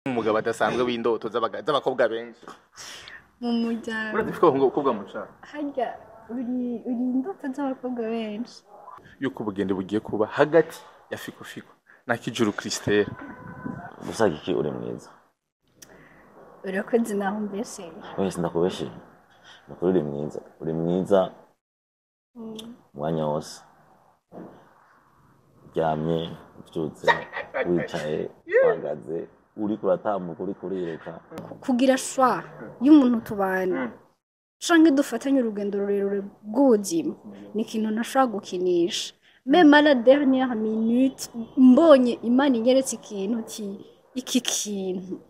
Umugabo adasanzwe w'indoto z'abakobwa benshi mu muryango. Urazi ko abakobwa muca Harya uri indoto z'abakobwa benshi. Yuko ubugende bugiye kuba hagati ya Fiko Fiko na Kijuru Christelle. Gusa Kiki, uri mwiza. Urakoze, naho mbese. Wese ndakubeshe, nukuri uri mwiza, uri mwiza umwanya wose, uryamye, uvyutse, wicaye, uhagaze, uriko uratambuka, uriko uriruka. Kugira choix y'umuntu tubana canke dufatanye urugendo rurerure rw'ubuzima ni ikintu ntashobora gukinisha. Même à la dernière minute, mbonye Imana inyeretse ikintu ti iki kintu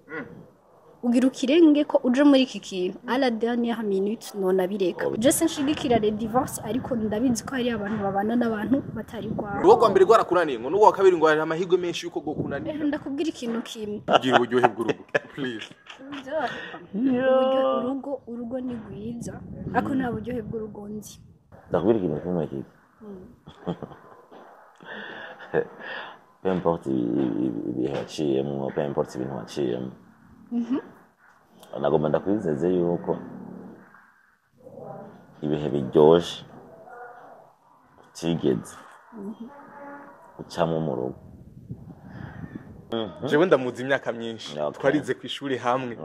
ugira ukirenge ko uje muri iki kintu, à la dernière minute nonabireka. Je sinshigikira les divorces, ariko ndabizi ko hari abantu babana n'abantu batari rwabo. Urugo rwa mbere rwarakunaniye, ngo n'urwa kabiri ngo hari amahirwe menshi yuko rwokunanira. Ndakubwira ikintu kimwe. Gira uburyohe bw'urugo, please. Urugo ni rwiza, ariko nta buryohe bw'urugo nzi. Ndakubwira ikintu kimwe, Kiki. Peu importe ibihe waciyemwo, peu importe ibintu waciyemwo, nagomba ndakwizeze yuko ibihe biryoshe utigeze ucamwo mu rugo. Jewe ndamuzi imyaka myinshi. Twarize ku ishuri hamwe.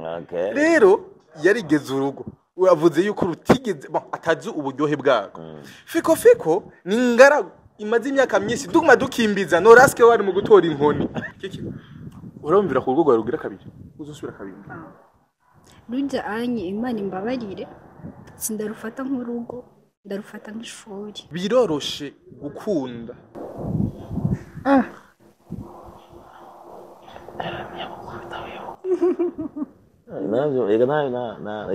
Rero yarigeze urugo, uravuze yuko rutigeze, bon, atazi uburyohe bwarwo. Fiko Fiko ni ingaragu imaze imyaka myinshi, duguma dukimbiza noraske wari mu gutora inkoni. Kiki, urumvira ku rugo rwawe rugira kabiri uzosubira kabiri? Rujya anye, Imana imbabarire, sindarufata nk'urugo, ndarufata nk'ishuri. Biroroshe gukunda. Navyo ega nayo na.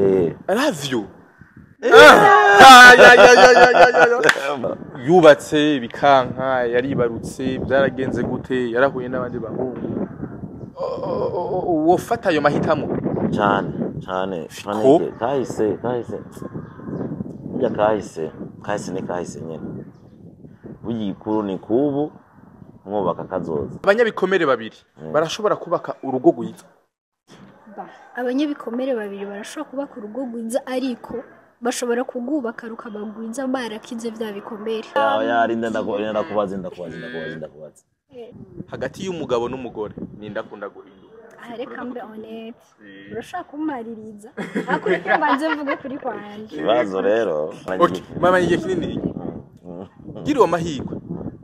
I love you. Yubatse bikanka, yaribarutse, byaragenze gute? Yarahuye n'abandi bahungu? Wofata ayo mahitamo? Cane cane. Fiko? Cane kahise, kahise burya, kahise kahise ni kahise nyene. Burya ikuru ni kubu mwubaka kazoza. Abanyabikomere babiri barashobora kubaka urugo rwiza? Ba abanyabikomere babiri barashobora kubaka urugo rwiza, ariko bashobora kurwubaka rukaba rwiza barakize bya bikomere. Yarinda ndakubaza, ndakubaza, ndakubaza, ndakubaza. Hagati y'umugabo n'umugore, ninde akunda guhinduka? Aha, reka mbe honnête, urashobora kumaririza, ariko reka mbanze mvuge kuri kwanje. Ikibazo rero. Okay, mama, igihe kinini gira uwo mahirwe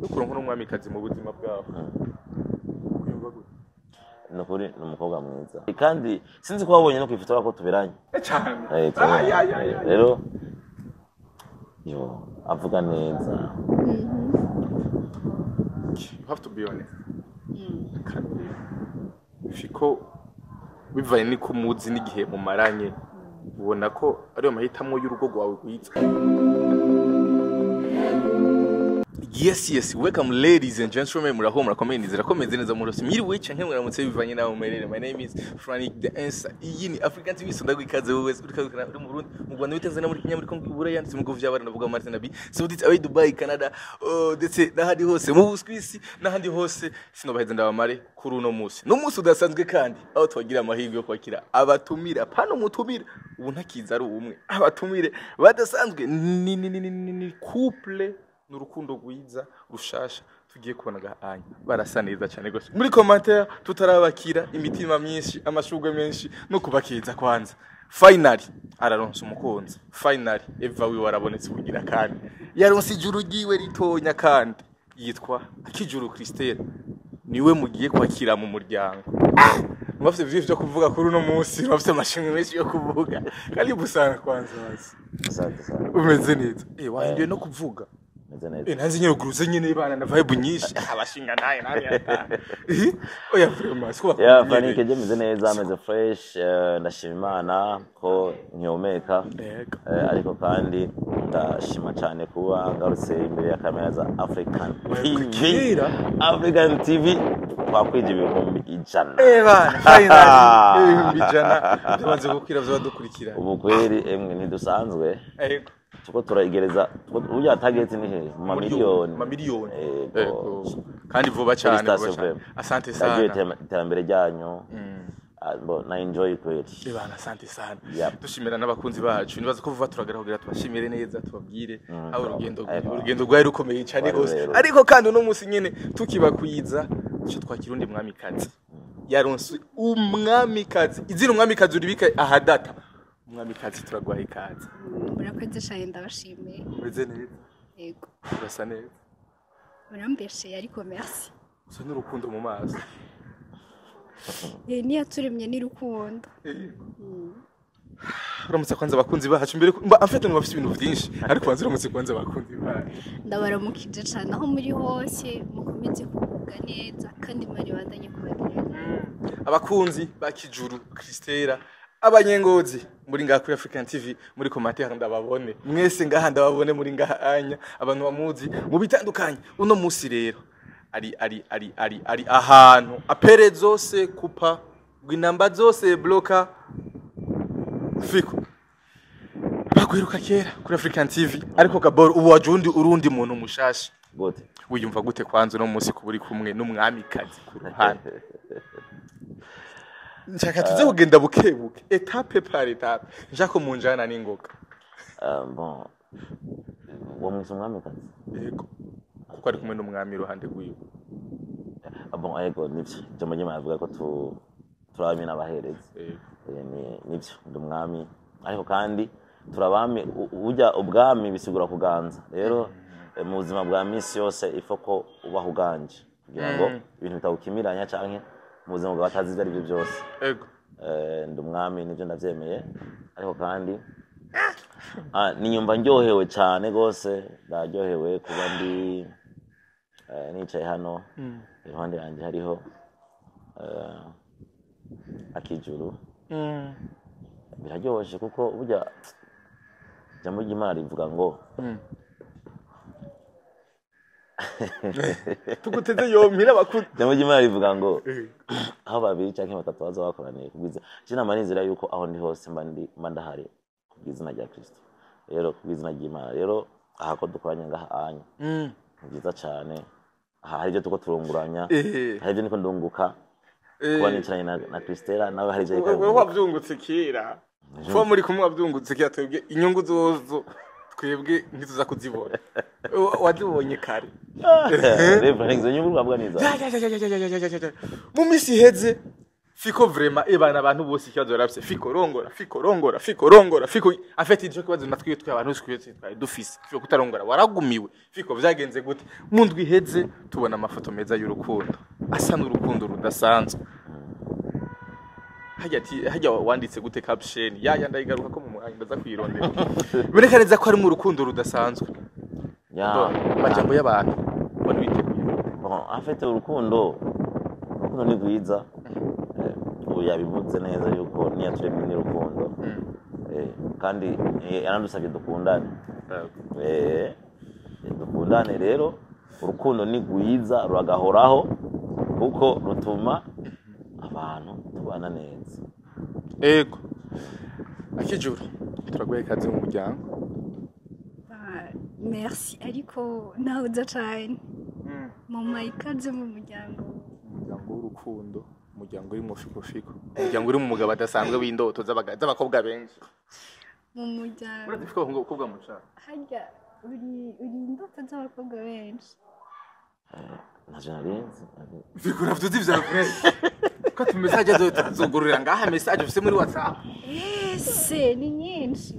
yo kuronka n'umwamikazi mu buzima bwawe, uyumva gute? Ni ukuri ni umukobwa mwiza, kandi sinzi ko wabonye no kwifotora ko tuberanye. Cyane. Tuberanye. Ay, ay, ay, ay. Rero yo avuga neza. You have to be honest. Kandi Fiko, bivanye niko muzi n'igihe mumaranye, ubona ko ariyo mahitamo y'urugo rwawe rwiza? Yes, welcome ladies and gentlemen, muraho, murakomeye, nizera ko meze neza murose. Mwiriwe canke mwaramutse bivanye naho mumerere. My name is Frank the Answer. Iyi ni African TV, sonda ikaze wowe wese uri uri mu Burundi, mu Rwanda, muri Tanzania, muri Kenya, muri Congo, Buraya, ndetse mu bihugu vy'abana, ndavuga Martin Nabi, Saudite, abe Dubai, Canada, oh, ndetse n'ahandi hose, mu Buswisi n'ahandi hose, sinobaheze ndabamare kuri uno munsi. No munsi udasanzwe kandi, aho twagira amahirwe yo kwakira abatumira, pano mutumira, ubu ntakiza ari umwe. Abatumire badasanzwe ni couple, n'urukundo rwiza rushasha tugiye kubona gahanya, barasa neza cyane gose. Muri commentaire tutarabakira, imitima myinshi, amashurwe menshi no kubakiza. Kwanza finally araronse umukunzi, finally Eva wiwe arabonetse kugira kandi yaronse ijuru ryiwe ritonya, kandi yitwa Akijuru Christelle, niwe mugiye kwakira mu muryango. Mubafite byinshi byo kuvuga kuri uno munsi, mubafite amashimwe menshi yo kuvuga. Karibu sana kwanza basi. Asante sana. Umeze neza? Wahinduye no kuvuga. Meze neza. Nanze nyine guruze nyine bana na vibe nyinshi abashinga naye nawe. Oya, vraiment siko. Ya Frank, je meze neza, meze fresh, ndashima Imana ko nkihumeka. Yego. Ariko kandi ndashima cyane kuba ngarutse imbere ya kamera za African TV. Kera. African TV twakwije 100,000. Bana, finally 100,000 byamaze gukwira vyadukurikira. Ubu kweri emwe ntidusanzwe. Yego. Tuko turayigereza, burya target ni hehe? Mu mamiliyoni. Mamiliyoni. Yego. Kandi vuba cyane, vuba Félicitations cyane. vraiment. Asante Ndagiye sana. Iterambere ryanyu. Ah, bon, na enjoy kweli. Ebana, asante sana. Yep. Dushimira n'abakunzi bacu. Nibaza ko vuba turagera kugira tubashimire neza, tubabwire aho urugendo Ego. urugendo rwari rukomeye cyane Rwari rwose. rurerure. Ariko kandi uno munsi nyene tukibakwiza, tuce twakira undi mwamikazi. Yaronse umwamikazi. Izina umwamikazi uribika ahadata. Umwamikazi, turagwaye ikaze. Murakoze cyane, ndabashimiye. Umeze neza? Yego. Urasa neza. Urambesheye, ariko merci. Usa n'urukundo mu maso. Niyaturemye n'urukundo. Uramutse kwanza abakunzi bacu mbere en fait bafite ibintu byinshi, ariko banza uramutse kwanza abakunzi bacu. Ndabaramukije cyane aho muri hose, mukomeze kugubwa neza kandi Imana ibandanye kubagirira neza. Abakunzi ba Kijuru Christella, abanyengozi muri ngaha kuri African TV, muri commentaire ndababone mwese ngaha, ndababone muri ngaha anya abantu bamuzi mu bitandukanye. Uno musi rero ari ahantu appels zose kupa, inamba zose bloquer. Fiko bakwiruka kera kuri African TV, ariko Gabor ubu waje undi urundi muntu mushasha. Gute? Wiyumva gute kwanza uno munsi kuba uri kumwe n'umwamikazi ku ruhande? Nshaka tuze kugenda buke buke, étape par étape, nshaka ko munjana n'ingoga. Ah, bon, wamwise umwamikazi? Yego, kuko ari kumwe n'umwami iruhande rwiwe. Ah, bon, ego, nivyo, ijambo ry'Imana rivuga ko turabami n'abaherezi. Yego. Nivyo, ndi umwami, ariko kandi turabami. Burya ubwami bisigura kuganza. Rero mu buzima bwa misi yose ifo ko ubaho uganje kugira ngo ibintu bitawukimiranya canke mu buzima bwawe atazi ibyo ari byo byose. Ndi umwami, nibyo ndavyemeye, ariko kandi niyumva ndyohewe cyane rwose. Ndaryohewe kuba ndi nicaye hano, iruhande yanjye hariho Akijuru. Biraryoshe kuko burya ijambo ry'Imana rivuga ngo Tuguteze yompi n'abakuzi. Ijambo ry'Imana rivuga ngo aho babiri cyangwa batatu baza bakoraniye kubwiza je, nama nizera yuko aho ndi hose mba ndi, mba ndahari kubw'izina rya Kristo, rero kubw'izina ry'Imana. Rero aha ko dukoranye ngaha anya ni byiza cyane. Aha hari ibyo tuko turunguranya, hari ibyo niko ndunguka kuba nicaranye na Christella, nawe hari ibyo ariko Wewe arunguka. Wabyungutse kera, kuba muri kumwe wabyungutse kera. Twebwe inyungu zozo twebwe ntituza kuzibona. Wazibonye kare. Rero izo nyungu bavuga niza. Ya, ya, ya, ya, ya, ya, ya, ya, ya. Mu minsi iheze Fiko vraiment ebana abantu bose ikibazo barafise: Fiko rongora, Fiko rongora, Fiko rongora, Fiko. En fait ico kibazo natwe twe abantu twese twari dufise: Fiko kutarongora, waragumiwe, Fiko vyagenze gute? Mu ndwi iheze tubona amafoto meza y'urukundo, asa n'urukundo rudasanzwe. Hajya ati hajya wanditse gute caption ya ndayigaruka ko mu mwanya ndaza kuyirondera, biboneka neza ko ari mu rukundo rudasanzwe. Ya. Amajambo y'abantu ubona witeguye? Bon, en fait urukundo ni rwiza. Ubu yabivuze neza yuko niyaturemye n'urukundo. Kandi yaranadusabye dukundane. Dukundane. Rero urukundo ni rwiza, ruragahoraho kuko rutuma abantu tubana neza. Ego, Akijuru, turaguha ikaze mu muryango. Ba, merci, ariko nawe uza cane mama, ikaze mu muryango. Umuryango w'urukundo, umuryango urimo Fiko Fiko, umuryango urimo umugabo adasanzwe w'indoto z'abakobwa benshi. Mu muryango. Urazi Fiko abakobwa mushaka? Harya uri indoto z'abakobwa benshi? Ntavyo narinzi. Fiko, uravyuzi vya vrai ko ati message zogururira ngaha, message ufise muri WhatsApp? Ese ni nyinshi.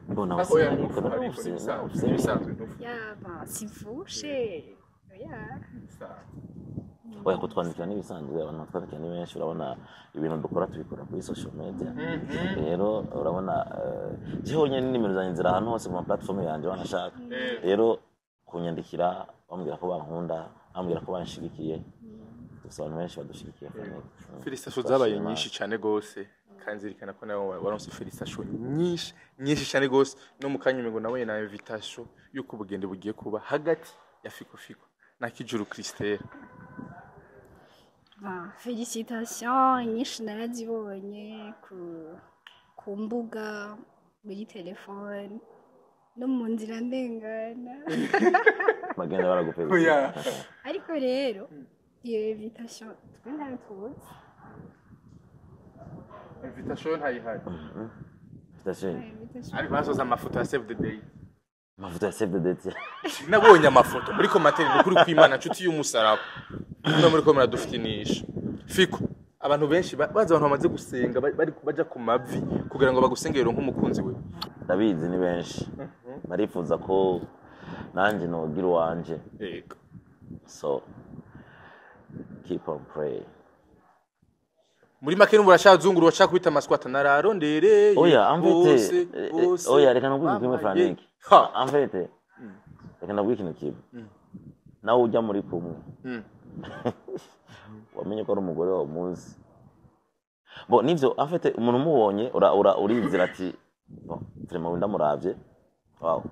Mbona Oya, ntufu, ariko nibisanzwe, nibisanzwe, ntufu. Yaba sivushe, oya. Nibisanzwe. Oya, kutwandikira n'ibisanzwe, abantu batwandikira ni benshi. Urabona ibintu dukora tubikora kuri social media. Rero urabona jewe nyene nimero zanjye ziri ahantu hose ku ma platform yanje wanashaka. Rero kunyandikira bambwira ko bankunda, bambwira ko banshigikiye, dufise abantu benshi badushigikiye. Félicitations zabaye nyinshi cyane gose, kandi zirikana ko nawe waronse félicitations nyinshi nyinshi cyane gose. No mu kanya ngo nawe na invitation yuko ubugende bugiye kuba hagati ya Fiko Fiko na Kijuru Christelle. Ba, félicitations nyinshi narazibonye ku mbuga, muri telefone no mu nzira ndengana. Bagenda baragufélicita. Ariko rero iyo invitation twe ntayo tuzi. Invitation ntayihari. Invitation. Ariko hasoza amafoto ya save the day. Amafoto ya save the date. Nabonye amafoto muri commentaire, ni ukuri kw'Imana, nshuti y'umusaraba, muno muri ko muradufikinisha. Fiko, abantu benshi bazi abantu bamaze gusenga, bari baja ku mavi kugira ngo bagusengere nk'umukunzi we. Ndabizi, ni benshi barifuza ko nanjye nogira uwanje. So keep on pray. Muri make n'ubu uracazungura, urashaka kwita amaswata nararondereye. Oya, en fait, bose bose oya, reka nakubwire kimwe. bambaye. Frank. Ha. En fait, reka nakubwire ikintu kimwe. Nawe ujya muri kumwe, wamenye ko ari umugore wawe muzi. Bo nivyo, en fait, umuntu umubonye ura ura urizira ati: "Bon, vraiment ndamuravye, wow,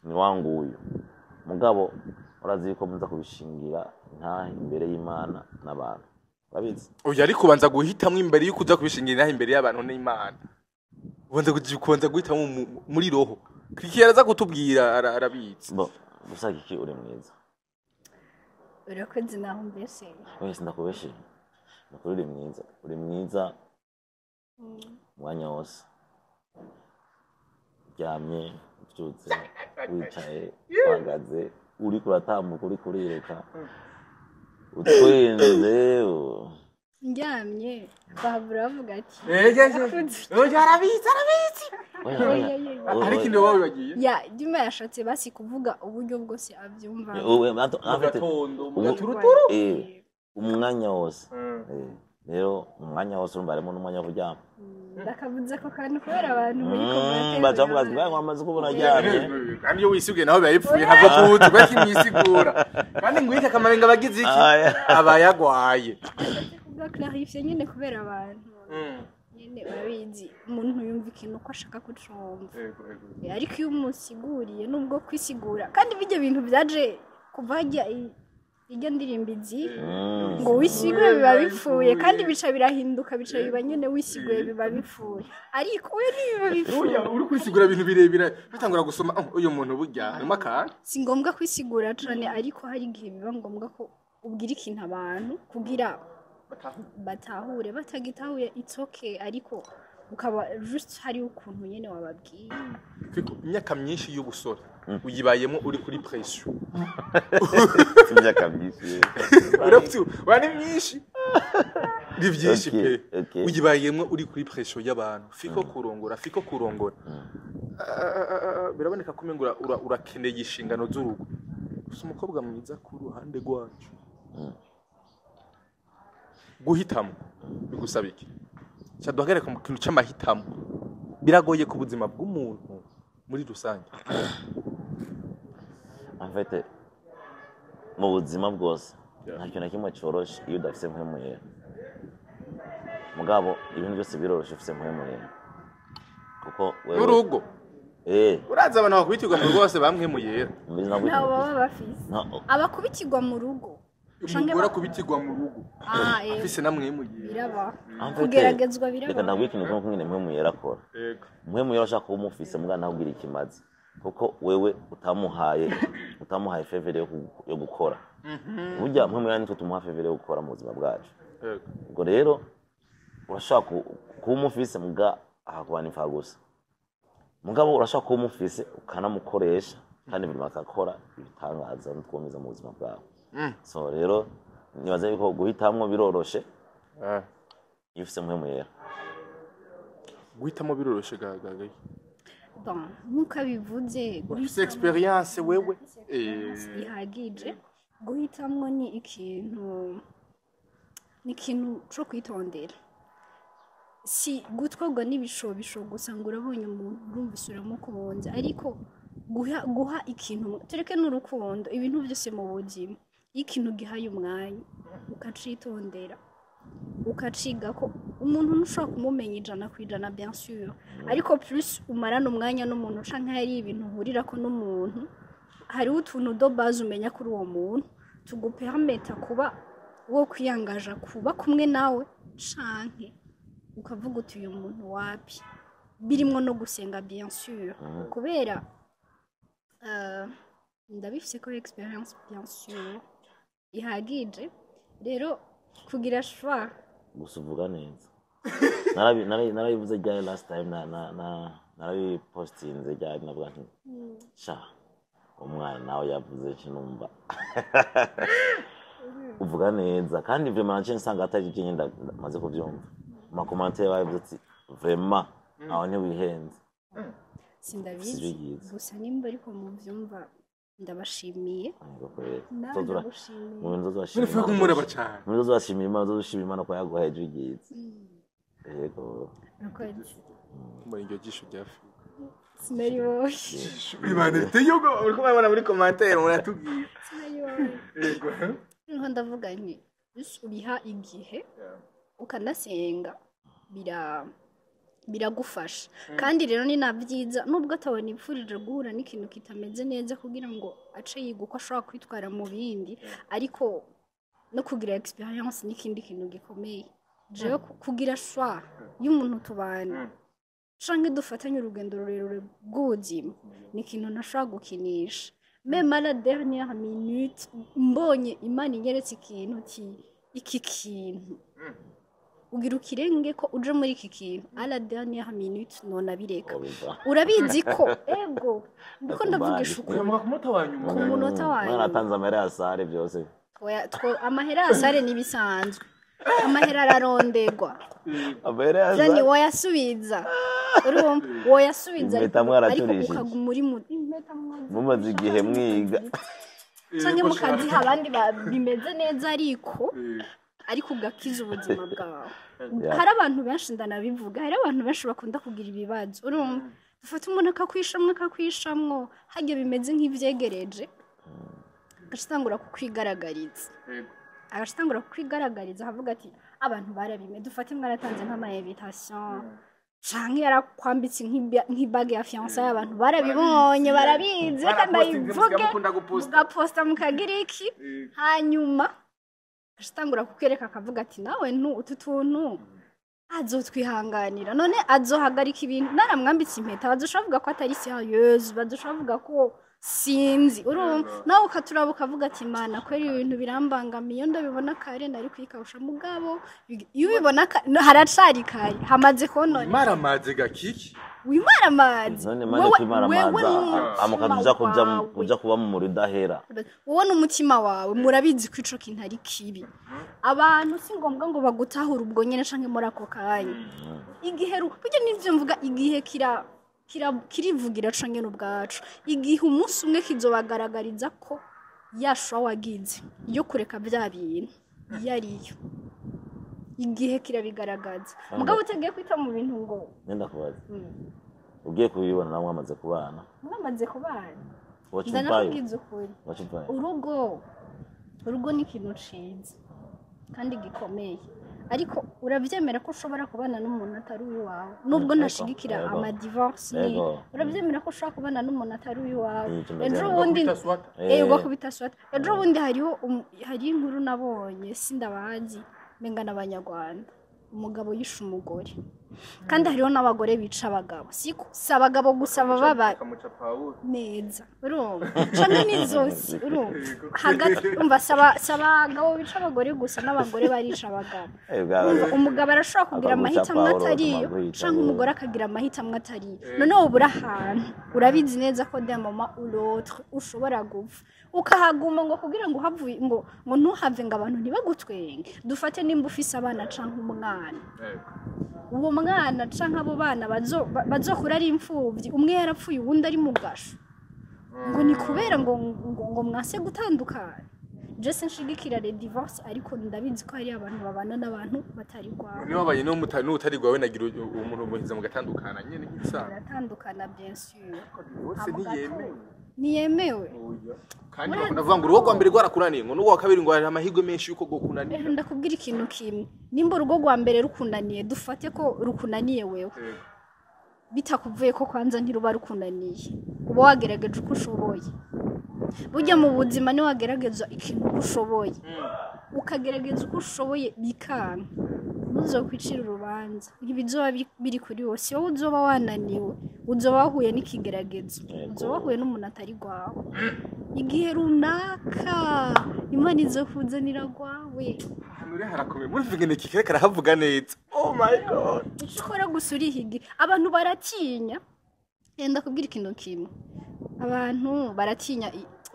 ni wanguyu." Mugabo urazi yuko muza kubishingira ntahe imbere y'Imana n'abantu, urabizi. Oya, ariko ubanza guhitamwo imbere yuko uza kubishingira inaha imbere y'abantu n'Imana. Ubanza kubanza guhitamwo muri roho. Kiki araza kutubwira, arabizi. Bo gusa Kiki, uri mwiza. Urakoze, naho mbese. Wese ndakubeshe, nukuri uri mwiza, uri mwiza umwanya wose, uryamye, ubyutse, wicaye, uhagaze, uriko uratambuka, uriko uriruka, utwenze Ndyamye bahabura bavuga ati Oya, arabizi, arabizi. Oya, oya. Oya, oya. Ariko indi wowe wibagiye. Ya Dima yashatse basi kuvuga uburyo bwose abyumva. Oya, Mu en fait, gatondo, mu gaturuturu. Eh. Umwanya wose. Rero umwanya wose urumva harimo n'umwanya wo kuryama. Ndakavuze ako kantu kubera abantu muri commentaire. Baca bavuga ati: "Bwa wamaze kubona aryamye." Kandi iyo wisiguye naho biba bipfuye, ntabwo tuzi kubera ko imwisigura kandi ngwike akamarenga abagize iki Aya. aba yagwaye. Kubwa clarifier nyine, kubera abantu nyine urabizi, umuntu yumva ikintu uko ashaka kucumva. Ariko iyo umusiguriye, nubwo kwisigura kandi bijya bintu byaje kuva hajya ijya ndirimbo izi ngo wisiguye biba bipfuye, kandi bica birahinduka, bica biba nyine wisiguye biba bipfuye, ariko we ntibiba bipfuye. Oya, uri kwisigura ibintu birebire batangura gusoma: "Oh, uyu muntu burya harimo akantu." Si ngombwa kwisigura cane, ariko hari igihe biba ngombwa ko ubwira ikintu abantu kugira batahure. Batagitahuye, it's okay, ariko ukaba just hari ukuntu nyene wababwiye. Fiko, imyaka myinshi y'ubusore uyibayemo uri kuri pression. Imyaka myinshi. Urapfu wa ni myinshi, ni byinshi pe. Okay. Uyibayemo uri kuri pression y'abantu: "Fiko kurongora, Fiko kurongora." Ah, biraboneka ko umengo urakeneye inshingano z'urugo. Gusa umukobwa mwiza ku ruhande rwacu, guhitamo bigusaba iki? Cyaduhagarika mu kintu c'amahitamo, biragoye ku buzima bw'umuntu muri rusange. En fait, mu buzima bwose nta kintu na kimwe coroshe iyo udafise Mpwemu Yera. Mugabo ibintu byose biroroshe ufise Mpwemu Yera, kuko wewe N'urugo. Eh. Uraza abantu bakubitirwa mu rugo bose bamwe mu yera. Mbizi nabwo. Nabo baba bafise No, abakubitirwa mu rugo. Canke Umugore akubitirwa mu rugo Ah, eh, afise namwe mu yera. Biraba. En fait, Kugeragezwa reka biraba. ndabwire ikintu kimwe kumwe Mpwemu Yera akora. Mpwemu Yera ashaka kuba umufise, mugabo ntabwira ikimazi, kuko wewe utamuhaye faveur yo gukora. Burya Mpwemu Yera nitwe tumuha faveur yo gukora mu buzima bwacu. Ubwo rero urashobora kuba umufise, muga akakubana imfa gusa. Mugabo urashobora kuba umufise ukanamukoresha, kandi buri akakora ibitangaza n'utwomeza mu buzima bwawe. So rero nibaza yuko guhitamwo biroroshe iyo ufise Mpwemu Yera. Guhitamo biroroshe gagaga. Bon, nk'uko abivuze, Ufise experience wewe. Experience ihagije. Guhitamwo ni ikintu co kwitondera, si gutwarwa n'ibishobisho gusa ngo urabonye umuntu urumvise uramukunze. Ariko guha ikintu, tureke n'urukundo, ibintu byose mu buzima, iyo ikintu gihaye umwanya ukacitondera, ukaciga, ko umuntu ntushobora kumumenya 100%, bien sûr, ariko plus umarana umwanya n'umuntu canke hari ibintu uhurirako n'umuntu, hariho utuntu de base umenya kuri uwo muntu tugupermeta kuba wo kwiyangaja kuba kumwe nawe, canke ukavuga uti: "Uyu muntu wapi." Birimwo no gusenga, bien sûr, kubera ndabifise ko experience, bien sûr, ihagije. Rero kugira choix Gusa uvuga neza. Narabivuze ryari last time, na na na narabipostinze ryari, navuga nti sha umwana nawe yavuze nti numva uvuga neza, kandi vraiment nanje nsanga atari ibyo nyine maze kubyumva ama commentaires bavuze ati vraiment aho ntiwihenze. Sindabizi. Sivyo ryiza. Gusa nimba ariko muvyumva, ndabashimiye. Yego kweli. Nawe ndagushimiye. Mu bintu uzobashimira. None kumureba cyane. Mu bintu uzobashimira Imana, uzoshimira Imana ko yaguhaye ijwi ryiza, yego. Urakoze. Mbona iryo jisho rya Figo. Sinaribonye. Ibintu biteye ubwoba, uriko murabona muri commentaire muratubwira. Sinaribonye. Yego. Noneho ndavuga nti ubiha igihe ukanasenga, biragufasha. Kandi rero ni na byiza, nubwo atabona ipfurije guhura n'ikintu kitameze neza kugira ngo ace yiga uko ashobora kwitwara mu bindi, ariko no kugira experience n'ikindi kintu gikomeye. Jewe kugira choix y'umuntu tubana canke dufatanye urugendo rurerure rw'ubuzima ni ikintu ntashobora gukinisha. Même à la dernière minute, mbonye Imana inyeretse ikintu uti iki kintu ugira ukirenge ko uje muri iki kintu, à la dernière minute nonabireka. Wobiva. Urabizi ko ego ndiko ndavugisha ukuri. Uramuka ku munota wa nyuma. Ku munota wa Mwana nyuma. atanze amahera ya salle byose. Oya, amahera ya salle n'ibisanzwe, amahera ararondegwa. Amahera ya Jani salle. Woyasubiza, urumva, woyasubiza Impeta ariko mwaracurishije. Ukaguma uri mu impeta mwazi- Mumaze igihe mwiga. Canke mukaziha abandi bimeze neza, ariko ugakiza ubuzima bwawe. Hari abantu benshi, ndanabivuga, hari abantu benshi bakunda kugira ibibazo. Urumva, dufate umuntu akakwishamwo, akakwishamwo, harya bimeze nk'ivyegereje, agaca kukwigaragariza, agatangura kukwigaragariza, akavuga ati abantu barabime. Dufate mwaratanze nk'ama invitation canke yarakwambitse nk'i bague ya fiançailles, abantu barabibonye, barabizi, reka ndayivuge, mukunda guposta. Mugaposta, mukagira iki, hanyuma agatangura kukwereka, akavuga ati nawe ntu utu tuntu azotwihanganira, none azohagarika ibintu naramwambitse impeta, bazoshobora kuvuga ko atari sérieuse, bazoshobora kuvuga ko sinzi. Urumva, nawe ukaturaba ukavuga ati Mana kweri ibi bintu birambangamiye, iyo ndabibona kare nari kwikawusha. Mugabo iyo ubibona haracari kare, hamaze konona. Maramaze gakiki. Wimaramaze. None maze kwimaramaza amukaza uja kuja uja kuba mu muriro udahera. Wowe n'umutima wawe murabizi ko ico kintu ari kibi. Abantu si ngombwa ngo bagutahure ubwo nyene canke muri ako kanya. Igihe burya n'ivyo mvuga, igihe kira kirivugira canke n'ubwacu. Igihe umunsi umwe kizobagaragariza ko ya choix wagize yo kureka bya bintu iyo ariyo. Igihe kirabigaragaza, mugabo utagiye kwita mu bintu ngo Nenda kubaza, ugiye kubibona namwe amaze kubana? Mwamaze kubana. Waca uvayo. Ndanakubwiza ukuri. Waca uvayo. Urugo ni ikintu ciza kandi gikomeye, ariko urabyemera ko ushobora kubana n'umuntu atari uwawe, nubwo ntashigikira ama divorce ni urabyemera ko ushobora kubana n'umuntu atari uwawe? Icyo Ejo ndabyemera. bundi Ugakubita swata. Ugakubita swata. Ejo bundi hariho hari inkuru nabonye, sindabazi, menga n'abanyarwanda, umugabo yishe umugore. Kandi hariho n'abagore bica abagabo, siko? Si abagabo gusa baba Bakamuca Pawulo. Neza, urumva, canke n'izosi, urumva, hagati, umva, saba abagabo bica abagore gusa, n'abagore barica abagabo. Urumva, umugabo arashobora kugira Akaguca amahitamo Pawulo, atariyo, bakaguhica canke wewe. Umugore akagira amahitamo atariyo. Noneho ubura ahantu, urabizi neza ko d'un moment ou l'autre ushobora gupfa, ukahaguma ngo kugira ngo uhavuye, ngo ntuhave, ngo abantu ntibagutwenge. Dufate nimba ufise abana canke umwana, uwo mwana canke abo bana bazokura ari imfuvyi, umwe yarapfuye, uwundi ari mu gasho, ngo ni kubera ngo mwase gutandukana. Je sinshigikira les divorces, ariko ndabizi ko hari abantu babana n'abantu batari rwabo. Niba wabaye n'utari rwawe, nagira umuntu muhiza mugatandukana nyene nk'ibisanzwe. Baratandukana, bien sûr. Divorce ntiyemewe. Ntiyemewe. Kandi bakunda kuvuga ngo urugo rwa mbere rwarakunaniye, ngo n'urwa kabiri ngo hari amahirwe menshi y'uko rwokunanira. Rero ndakubwira ikintu kimwe: nimba urugo rwa mbere rukunaniye, dufate ko rukunaniye wewe, bitakuvuye ko kwanza ntiruba rukunaniye, uba wagerageje uko ushoboye. Burya mu buzima niwagerageza ikintu uko ushoboye, ukagerageza uko ushoboye bikanga, ntuzokwicira urubanza. Ntibizoba biri kuri wowe, si wowe uzoba wananiwe, uzoba wahuye n'ikigeragezo, uzoba wahuye n'umuntu atari rwawe. Igihe runaka Imana izokuzanira rwawe. Ahantu uri harakomeye, muri ingene kikere karahavuga neza. Oh my God. Icyo ukora gusa urihiga. Abantu baratinya, yenda kubwira ikintu kimwe, abantu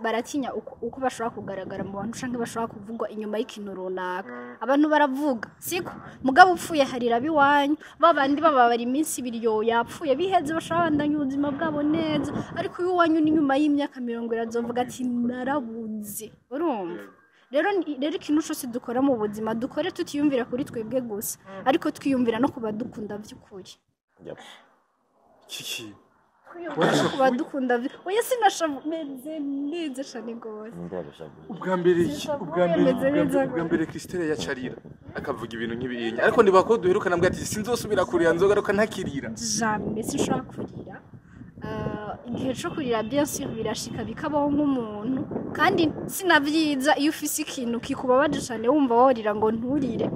baratinya uko bashobora kugaragara mu bantu canke bashobora kuvugwa inyuma y'ikintu runaka. Abantu baravuga, siko? Mugabo upfuye harira abiwanyu, babandi bababara iminsi 2, yo yapfuye biheze, bashobora bandanya ubuzima bwabo neza. Ariko uyu wanyu ni nyuma y'imyaka 70 azovuga ati narabuze. Urumva rero ikintu cyose dukora mu buzima, dukore tutiyumvira kuri twebwe gusa, ariko twiyumvira no kubadukunda by'ukuri. Yep. Kiki. Twiyumvira no kubadukunda oya, sinashavu, meze neza cyane gose. Ninde yabishavuye? Ubwa mbere, ubwa mbere, Meze neza. ubwa mbere Christelle yacarira akavuga ibintu nk'ibiyinya, ariko ndibuka ko duherukana mbwa ati sinzosubira kurira, nzogaruka ntakirira. Jamais, sinshobora kurira. Igihe cyo kurira, bien sûr, birashika bikabaho nk'umuntu, kandi sinavyiza iyo ufise ikintu kikubabaje cane wumva worira ngo nturire,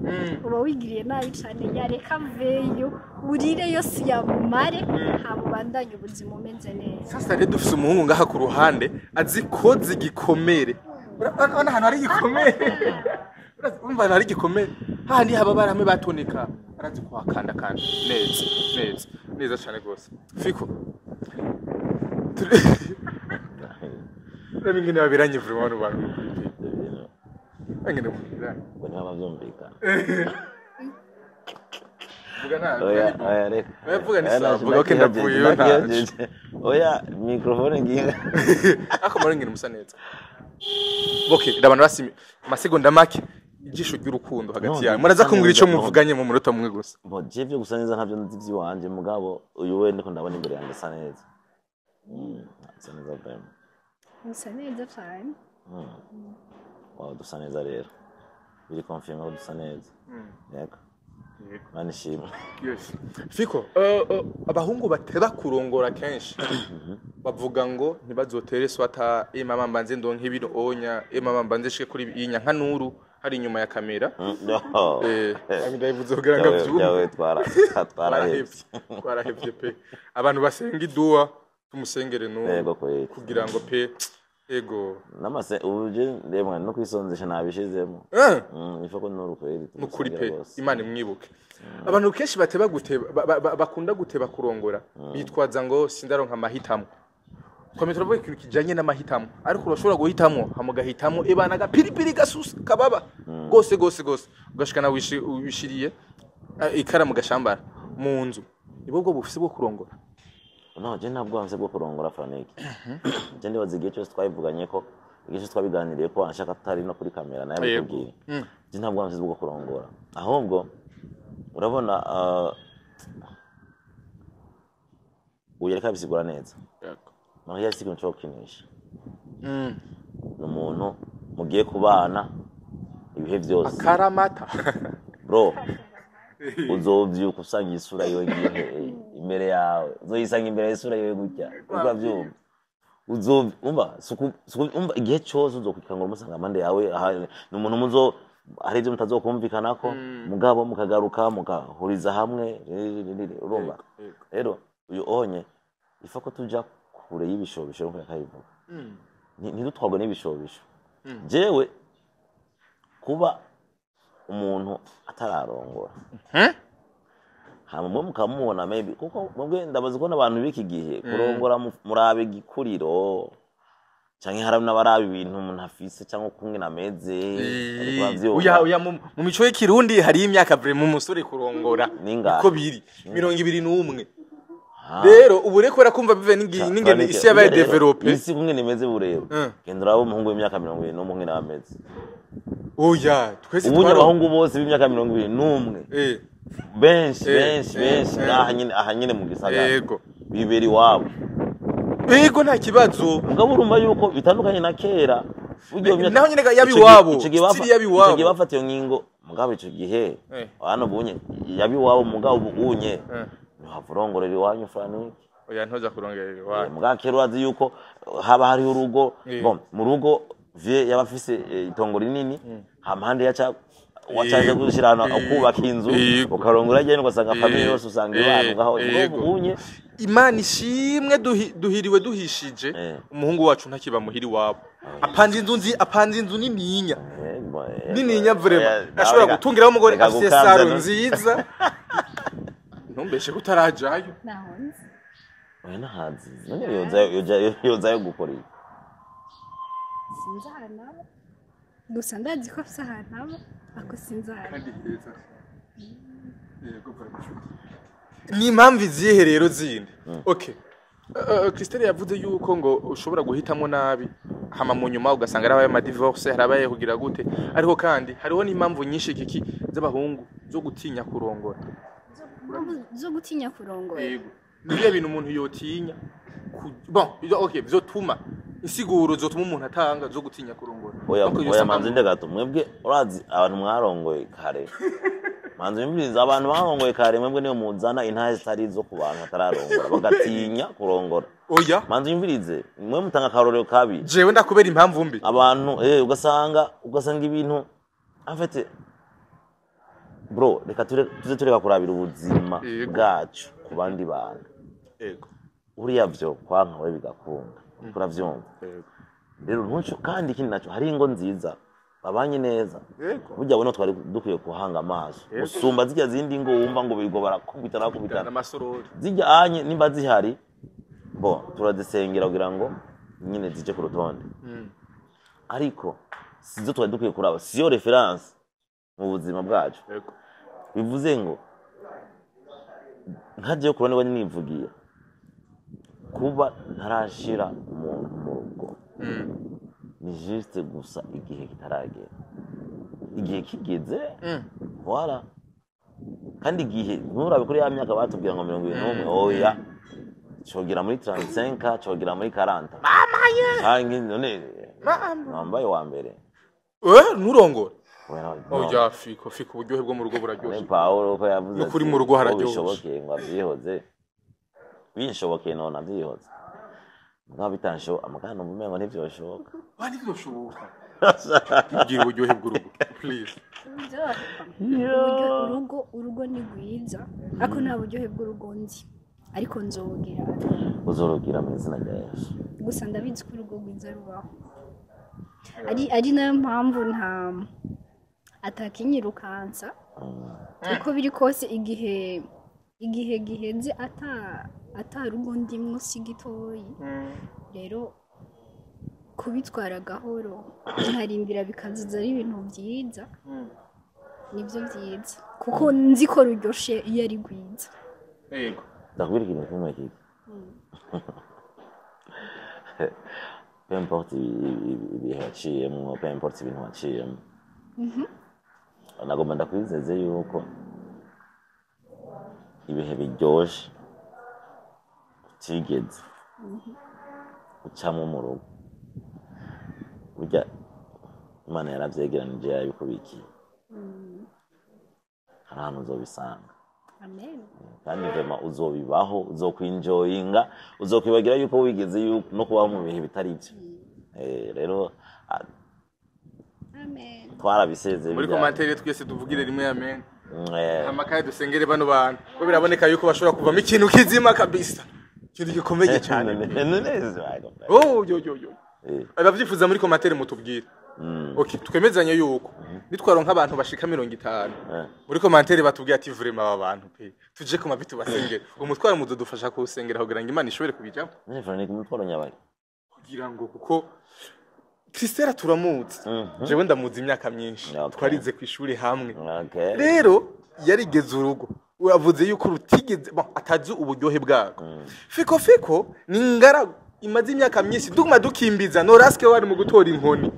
uba wigiriye nabi cane. Yareka mveyo, urire yose yamare, hama ubandanye ubuzima umeze neza. Sasa rero dufise umuhungu ngaha ku ruhande azi koza igikomere. Urabona ahantu hari igikomere, urumva ahantu hari igikomere hahandi haba hamwe batoneka, arazi kuhakandakanda neza neza neza cane gose. Fiko, uraba ingene babiranye vraiment bano bantu kuri pe. Ibyo bintu ingene mubiranye. Ngo niba bavyumvikana. Vuga nabi. Oya, oya, reka. Oya, vuga ni Oya, sawa, vuga ko ndavuyeyo. Ndakihejeje. Oya, microphone ngiye. Ariko muri ngene musa neza. Okay, ndabana basimi amasegonda make, ijisho ry'urukundo hagati No, yawe, muraza dusa kumbwira ico neza, no. muvuganye mu munota umwe gusa. Bo je byo gusa neza ntabyo nzi iby'iwanje, mugabo uyu we ndiko ndabona imbere yanjye asa neza. Asa neza vraiment. Musa neza cane. Wow, dusa neza rero. Biri confirmé ko dusa neza. Yego. Mana ishimwe. Yes. Fiko, abahungu bateba kurongora kenshi bavuga ngo ntibazotere swata, e mama mbanze ndonke ibino onya, e mama mbanze shike kuri iyi nka nuru hari inyuma ya kamera. No. Ndabivuze kugira ngo avyumve. Yawe twarahevye. Twarahevye pe. Abantu basenga iduwa tumusengere nuru Yego kweli. kugira ngo pe, ego. Namase ubu je ndemwa no kwisonzesha nabishizemo. Ifa ko nuru kweli. Nukuri pe. Tumusengere rwose. Imana imwibuke. Abantu kenshi bateba guteba, bakunda guteba kurongora, bitwaza ngo sindaronka amahitamo. Twame turavuga ikintu kijanye n'amahitamo, ariko urashobora guhitamo hama ugahitamo ebana agapiripiri gasusa kababa gose gose gose, ugashikana wishiriye ikara mu gashambara mu nzu. Nibwo bwo bufise bwo kurongora? No, je ntabwo mfise bwo kurongora, Frank. Je ndibaza igihe cyose twabivuganye ko, igihe cyose twabiganiriye ko anshaka atari no kuri kamera nawe Yego. abikubwira. Je ntabwo mfise bwo kurongora. Ahubwo urabona, uyu yariko abisigura neza. Mariya si ikintu co gukinisha. Ni umuntu mugiye kubana ibihe byose. Akaramata. Bro, uzovyuka usanga isura yiwe ngiyo imbere yawe, uzoyisanga imbere y'isura yiwe gutya, uriko uravyumva? Umva, umva, igihe cose uzokwikangura umusanga amande yawe. Aha, ni umuntu muzo hari ivyo mutazokumvikanako, mugabo mukagaruka mugahuriza hamwe, urumva? Yego. Rero uyu onye ifa ko tuja kure y'ibishobisho nkuko yakabivuga. Ntidutwarwe n'ibishobisho. Jewe kuba umuntu atararongora, hama mwe mukamubona, maybe kuko mwebwe ndabaza kubona abantu b'iki gihe kurongora murabe igikuriro, canke hari n'abaraba ibintu umuntu afise cyangwa ukungene ameze, ariko uravyumva. Oya, mu mico y'ikirundi hari imyaka vraiment umusore kurongora. Ningahe? Uko biri 21. Ah. Rero ubu reko barakumva bive n'ingene isi yabaye Rero, développée. Isi kungene imeze ubu rero, genda urabe umuhungu w'imyaka 21 ngene ameze. Oya, twese Ubundi abahungu bose b'imyaka 21, benshi, benshi, benshi ngaha nyene mu gisagara bibera iwabo. Ego, nta kibazo. Mugabo urumva yuko bitandukanye na kera. Burya iyo myaka- Naho nyene yaba iwabo, ico gihe style yaba iwabo. Ico gihe bafata iyo ngingo, mugabo ico gihe hano bunye yaba iwabo, mugabo ubu unye ntiwava urongorera iwanyu, Frank. Oya, ntoza kurongerera iwanyu. Mugabo kera urazi yuko haba hariho urugo. Bon, mu rugo vie yaba afise itongo rinini, hampande yaca wacaje gushira ahantu ukubaka inzu, ukarongora agenda, ugasanga famille yose usanga ibana ngaho. Mugabo unye Imana ishimwe, duhiriwe duhishije. Umuhungu wacu ntakiba muhiri wabo, apanze inzu nzi, apanze inzu nininya. Nininya vraiment ashobora gutungiraho umugore afite salon nziza. Ntumbeshe ko utarajayo. Naho nzi. Oya nahazi. None yozayo gukora iki? Sinzi ahantu aba. Gusa ndazi ko afise ahantu aba, ariko sinzi ahantu. Kandi heza. Yego vraiment. Ni impamvu izihe rero zindi? Okay. Christelle yavuze yuko ngo ushobora guhitamo nabi hama mu nyuma ugasanga harabaye ama divorce, harabaye kugira gute, ariko kandi hariho n'impamvu nyinshi kiki z'abahungu zo gutinya kurongora. Zo gutinya kurongora. Yego. Nibiye bintu umuntu yotinya. Bon, okay, vyotuma insiguro zotuma umuntu atanga zo gutinya kurongora. Oya manzi ndagato mwebwe urazi abantu mwarongoye kare. Manzi mwibiriza abantu barongoye kare mwebwe niyo muzana intahe zitari zo ku bantu batararongora bagatinya kurongora. Oya manzi mwibirize mwe mutanga karorero kabi. Jewe ndakubera impamvu mbi. Abantu ugasanga ibintu en fait bro reka tuze tureka kurabira ubuzima bwacu ku bandi bantu. Yego. Uriya vyo kwanka we bigakunda. Uravyumva. Rero ntuco kandi ikindi naco hari ingo nziza babanye neza. Burya bone twari dukwiye kuhanga amaso. Usumba zijya zindi ngo wumva ngo bigo barakubita nakubita n'amasorori. Zijya anye nimba zihari bo turazisengera kugira ngo nyine zije ku rutonde. Ariko sizo twari dukwiye kuraba siyo reference mu buzima bwacu. Bivuze ngo nkaje kurone we nivugiye kuba ntarashira umuntu mu rugo. Ni juste gusa igihe kitaragera. Igihe kigeze voilà. Kandi igihe nturabe kuri ya myaka batubwira ngo 21 oya cogera muri 35 cogera muri 40. Mama ye. Hangi none nambaye wa mbere. Nturongora. Oya fiko uburyohe bwo mu rugo buraryoshye. Paulo ko yavuze kuri mu rugo hararyoshye. Bishobokeye ngo abyihoze. Binshobokeye none abyihoze. Mugabo bitansho amakano mumengo ntivyoshoboka. Wa ntivyoshoboka. Tugira uburyohe bw'urugo please. Urugo ni rwiza ariko nta buryohe bw'urugo nzi. Ariko nzogira. Uzorogira mu izina rya Yesu. Gusa ndabizi ko urugo rwiza rubaho. Ari nayo mpamvu nta atakinyirukansa. Uko biri kose igihe giheze atarugo ndimwo si gitoyi. Rero kubitwara gahoro nkarindira bikazuza ari ibintu byiza. Nibyo byiza kuko nzi ko ruryoshe iyo ari rwiza. Yego. Ndakubwira ikintu kimwe kiki. Peu importe ibihe waciyemwo, peu importe ibintu waciyemwo. Nagomba ndakwizeze yuko ibihe biryoshe utigeze ucamwo mu rugo. Burya Imana yaravyegeranije yabikubikiye. Hari ahantu uzobisanga. Amen. Kandi vraiment uzobibaho, uzokwinjoyinga, uzokwibagira yuko wigeze no kubaho mu bihe bitari ivyo. Rero amen. Twarabiseze muri commentaire twese tuvugire rimwe amen. Amakaye dusengere bano bantu. Ko biraboneka yuko bashobora kuvamo ikintu kizima kabisa. Ikintu gikomeye cyane. Oh yo yo yo. Abavyifuza muri commentaire mutubwire. Okay, twemezanye yuko nitwaronka abantu bashika 50 muri commentaire batubwiye ati vraiment aba bantu pe tuje ku mabitu basengere umutwaro mudodufasha kuwusengera kugira ngo Imana ishobore kubijamo. None Frank umutwaro nyabaye kugira ngo kuko Christelle turamuzi. Jewe ndamuzi imyaka myinshi. Twarize ku ishuri hamwe. Rero yarigeze urugo wavuze yuko rutigeze bon atazi uburyohe bwako. Fiko ni ngara imaze imyaka myinshi duguma dukimbiza Noraske wari mu gutora inkoni.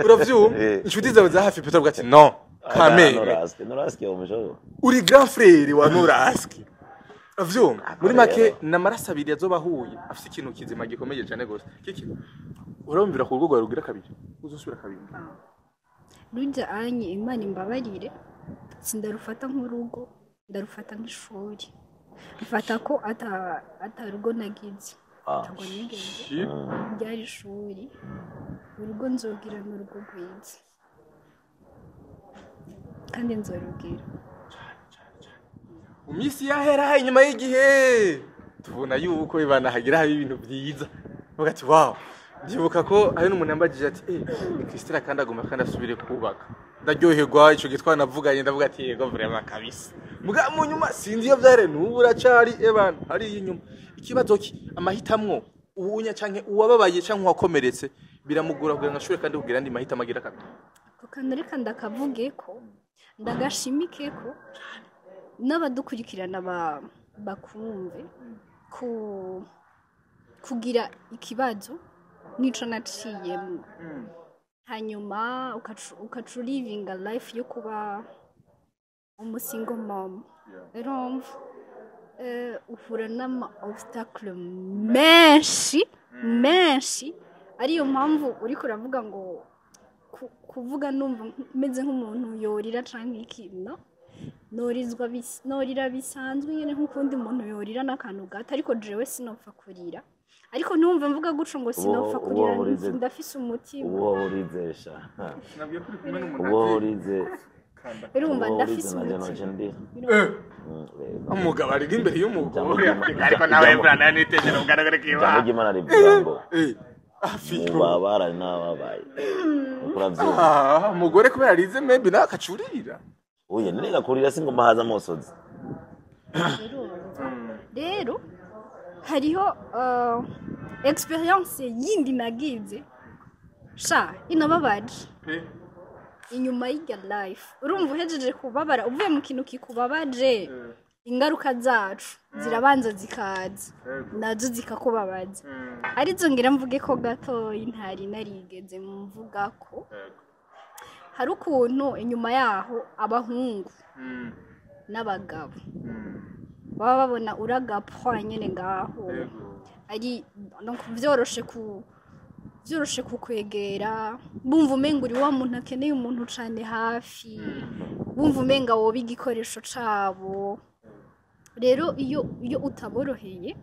Uravyumva? Inshuti zawe za hafi Peter ati non kame. Noraske umushobo. Uri grand frère wa Noraske. Uravyumva? Muri make namaraso abiri azobahuye afise ikintu kizima gikomeye cyane gose. Kiki urumvira ku rugo rugira kabiri uzosubira kabiri. Rujya anye Imana imbabarire sindarufata nk'urugo ndarufata nk'ishuri. Mfata ko atarugo nagize. Ntabwo nigeze ryari ishuri. Urugo nzogira n'urugo rwiza kandi nzorugira. Mu minsi yahera inyuma y'igihe tubona yuko ibana hagira hari ibintu byiza. Bavuga ati wow Ndibuka ko hari n'umuntu yambagije ati Christella kandi agomba kandi asubire kubaka. Ndaryoherwa ico gihe twanavuganye, ndavuga ati yego, vraiment kabisa. Muga mu nyuma sinzi iyo vyare, n'ubu uracari ebana hari inyuma. Ikibazo ki amahitamwo uwunya canke uwababaye canke uwakomeretse biramugora kugira ngo ashobore kandi kugira andi mahitamo agira kabiri. Ako kantu reka ndakavuge ko ndagashimike ko n'abadukurikirana bakumve ku kugira ikibazo nico naciyemwo, hanyuma ukaca ulivinga life yo kuba umu single mom. Urumva, uhura n'ama obstacle menshi menshi, ariyo mpamvu uriko uravuga ngo kuvuga numva meze nk'umuntu yorira canke iki. No norizwa norira bisanzwe nyene nk'ukundi muntu yorira n'akantu gato, ariko jewe sinopfa kurira. Ariko ntumve mvuga guco ngo sinopfa kurira, Ubu ndafise umutima. Ubu urizesha. Nabwiye ko uri kumwe n'umuntu. Ubu urize. Urumva, Ubu ndafise urize nanje umutima. noje ndi. Umugabo ari imbere y'umugore. Ijambo Ariko nawe bwana nitegera ubwana Ijambo kiba ry'Imana rivuga ngo afi mubabarane n'ababaye. Uko uravyumva? Ah, umugore kubera arize maybe nawe akacurira. Oya, nireka kurira, singomba haza amosozi. Urumva rero hariho experience yindi nagize sha inababaje inyuma y'irya life. Urumva, uhejeje kubabara, uvuye mu kintu kikubabaje, ingaruka zacu zirabanza zikaza nazo zikakubabaza. Arizo ngira mvuge ko gatoyi ntari narigeze mvuga ko hari ukuntu inyuma yaho abahungu n'abagabo baba babona uragapfa nyene ngaho, ari donc vyoroshe kukwegera, bumva umenga uri wa muntu akeneye umuntu cane hafi, bumva umenga woba igikoresho cabo. Rero iyo utaboroheye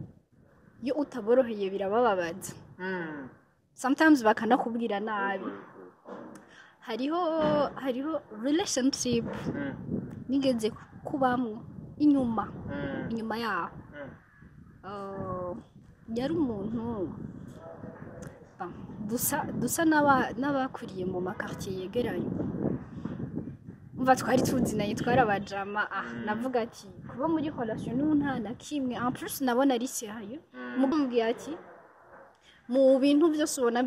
birabababaza, sometimes bakanakubwira nabi. Hariho relationship nigeze kubamwo inyuma yaho. Yari umuntu bon, dusa n'abakuriye mu ma quartier yegeranye. Umva, twari tuzinanye, twarabajama. Ah, navuga ati kuba muri relation n'ubu nta na kimwe. En plus nabona ari sérieux. Mubwiye ati mu bintu byose ubona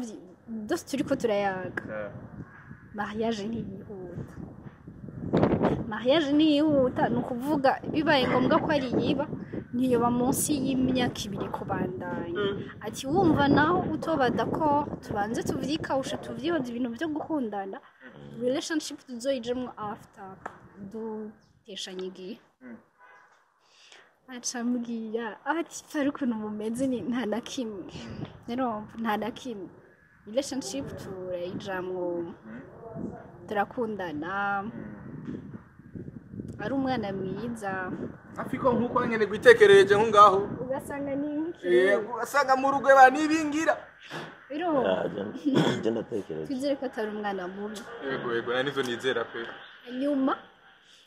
byose turiko turayaga, mariage ntiyihuta, mariage ntiyihuta. Ni ukuvuga bibaye ngombwa ko ari yiba, ntiyoba munsi y'imyaka 2 kubandanya. Ati wumva naho utoba d'accord, tubanze tuvyikawushe, tuvyihoze ibintu byo gukundana, relationship tuzoyijemwo after duteshanye igihe. Aca ambwira ati pfa ukuntu mumeze ni nta na kimwe. Rero nta na kimwe, relationship turayijamwo, turakundana, ari umwana mwiza. Afiko nkuko nyene gwitekerereje nko ngaho. Ugasanga ni nk'ikintu Ugasanga mu rugo ba nibingira. Rero Je ndatekereza. Twizere ko atari umwana mubi. Yego, nani nivyo nizera pe. Hanyuma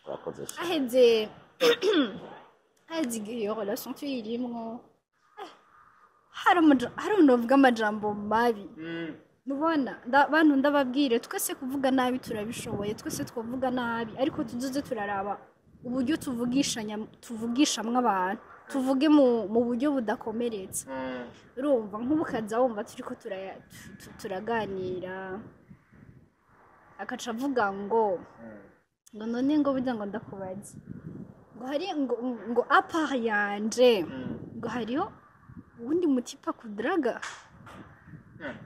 Urakoze sha. Haheze igihe iyo relation tuyirimwo, hari umuntu bavuga amajambo mabi. Mubona bantu, ndababwire, twese kuvuga nabi turabishoboye, twese twavuga nabi, ariko tuzoze turaraba uburyo tuvugishanya, tuvugishamwo abantu, tuvuge mu buryo budakomeretsa. Urumva, nk'ubu ukaza wumva turiko turaganira, akaca avuga ngo none ngo burya ngo ndakubaze ngo hari ngo à part yanje ngo hariho uwundi mu type akudaraga.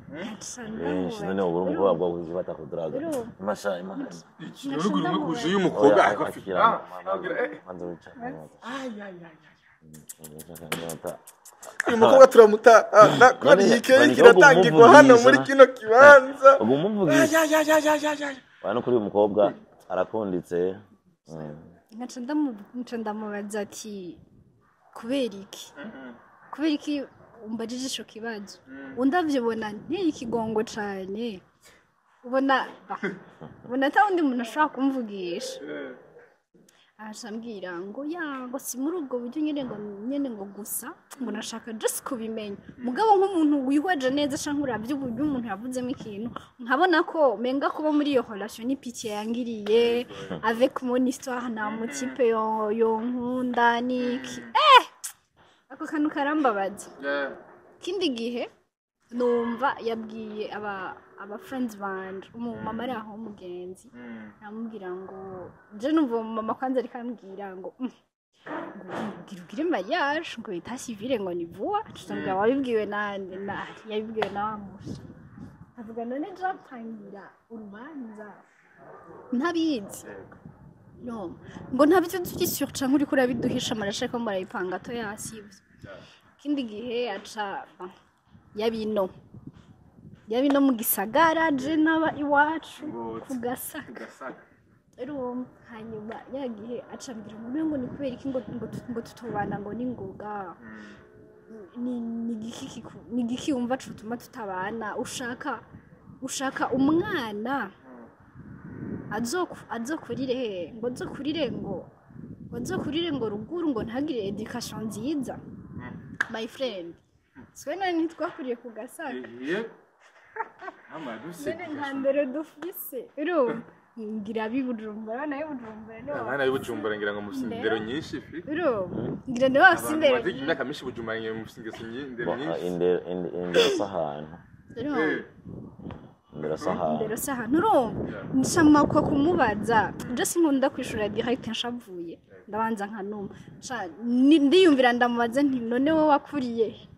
Benshi none ubu umukobwa bwo kuzifata kudaraga. Masha imana. Urugo rumwe kuzuye umukobwa ariko afite Manza wicara. Uyu mukobwa turamuta kubera iyi keke iratangirwa hano muri kino kibanza. Ubu umuvugisha. Ay, ay, ay, ay, ay, ay. Wa no kuri uyu mukobwa arakunditse. Nkaca ndamubaza ati kubera iki umbajije ico kibazo? Undavyibona nteye ikigongo cane, ubona ata wundi muntu ashobora kumvugisha. Aca ambwira ngo ya, ngo si muri ubwo buryo nyene, ngo nyene, ngo gusa ngo nashaka just kubimenya. Mugabo nk'umuntu wihweje neza canke uravye uburyo umuntu yavuzemo ikintu, nkabona ko menga kuba muri iyo relation ni pitié yangiriye avec mon histoire, nta mu type yo yonkunda niki. Ako kantu karambabaza. Ikindi gihe numva yabwiye aba friends banje, umumama ari aho w'umugenzi, aramubwira ngo je numva uwo mumama kwanza ariko arambwira ngo ngo gira ugire mariage, ngo état civil ngo ni vuba. Tutamubwira wabibwiwe nande? Na yabibwiwe na wa musha. Avuga none japangira urubanza ntabizi? No ngo ntabyo turi sûr canke uriko urabiduhisha, marashaka ko murayipanga to yasivyo. Ikindi gihe aca yabino mu gisagara, je naba iwacu ku Gasaka. Urumva, hanyuma ya gihe aca ambwira ngo ngo ni kubera iki ngo tutobana, ngo ningoga ni igiki wumva cotuma tutabana? Ushaka umwana azokurire he? Ngo azokurire ngo ruguru, ngo ntagire education nziza. My friend, twe none ntitwakuriye ku Gasaka? None nta ndero dufise? Urumva, ngira ab'i Bujumbura, abana b'i Bujumbura nibo Abana b'i Bujumbura ngira ngo mufise indero nyinshi fi. Urumva, ngira nibo bafise Abantu indero bamaze imyaka myinshi i Bujumbura ngira mufise ingeso indero Bo, nyinshi. Indero si ahantu. Urumva. Indero si ahantu. Indero si ahantu. Urumva, nshamakwa kumubaza, je sinkunda kwishura direct nshavuye, ndabanza nkanuma. Ndiyumvira, ndamubaza nti none wowe wakuriye he?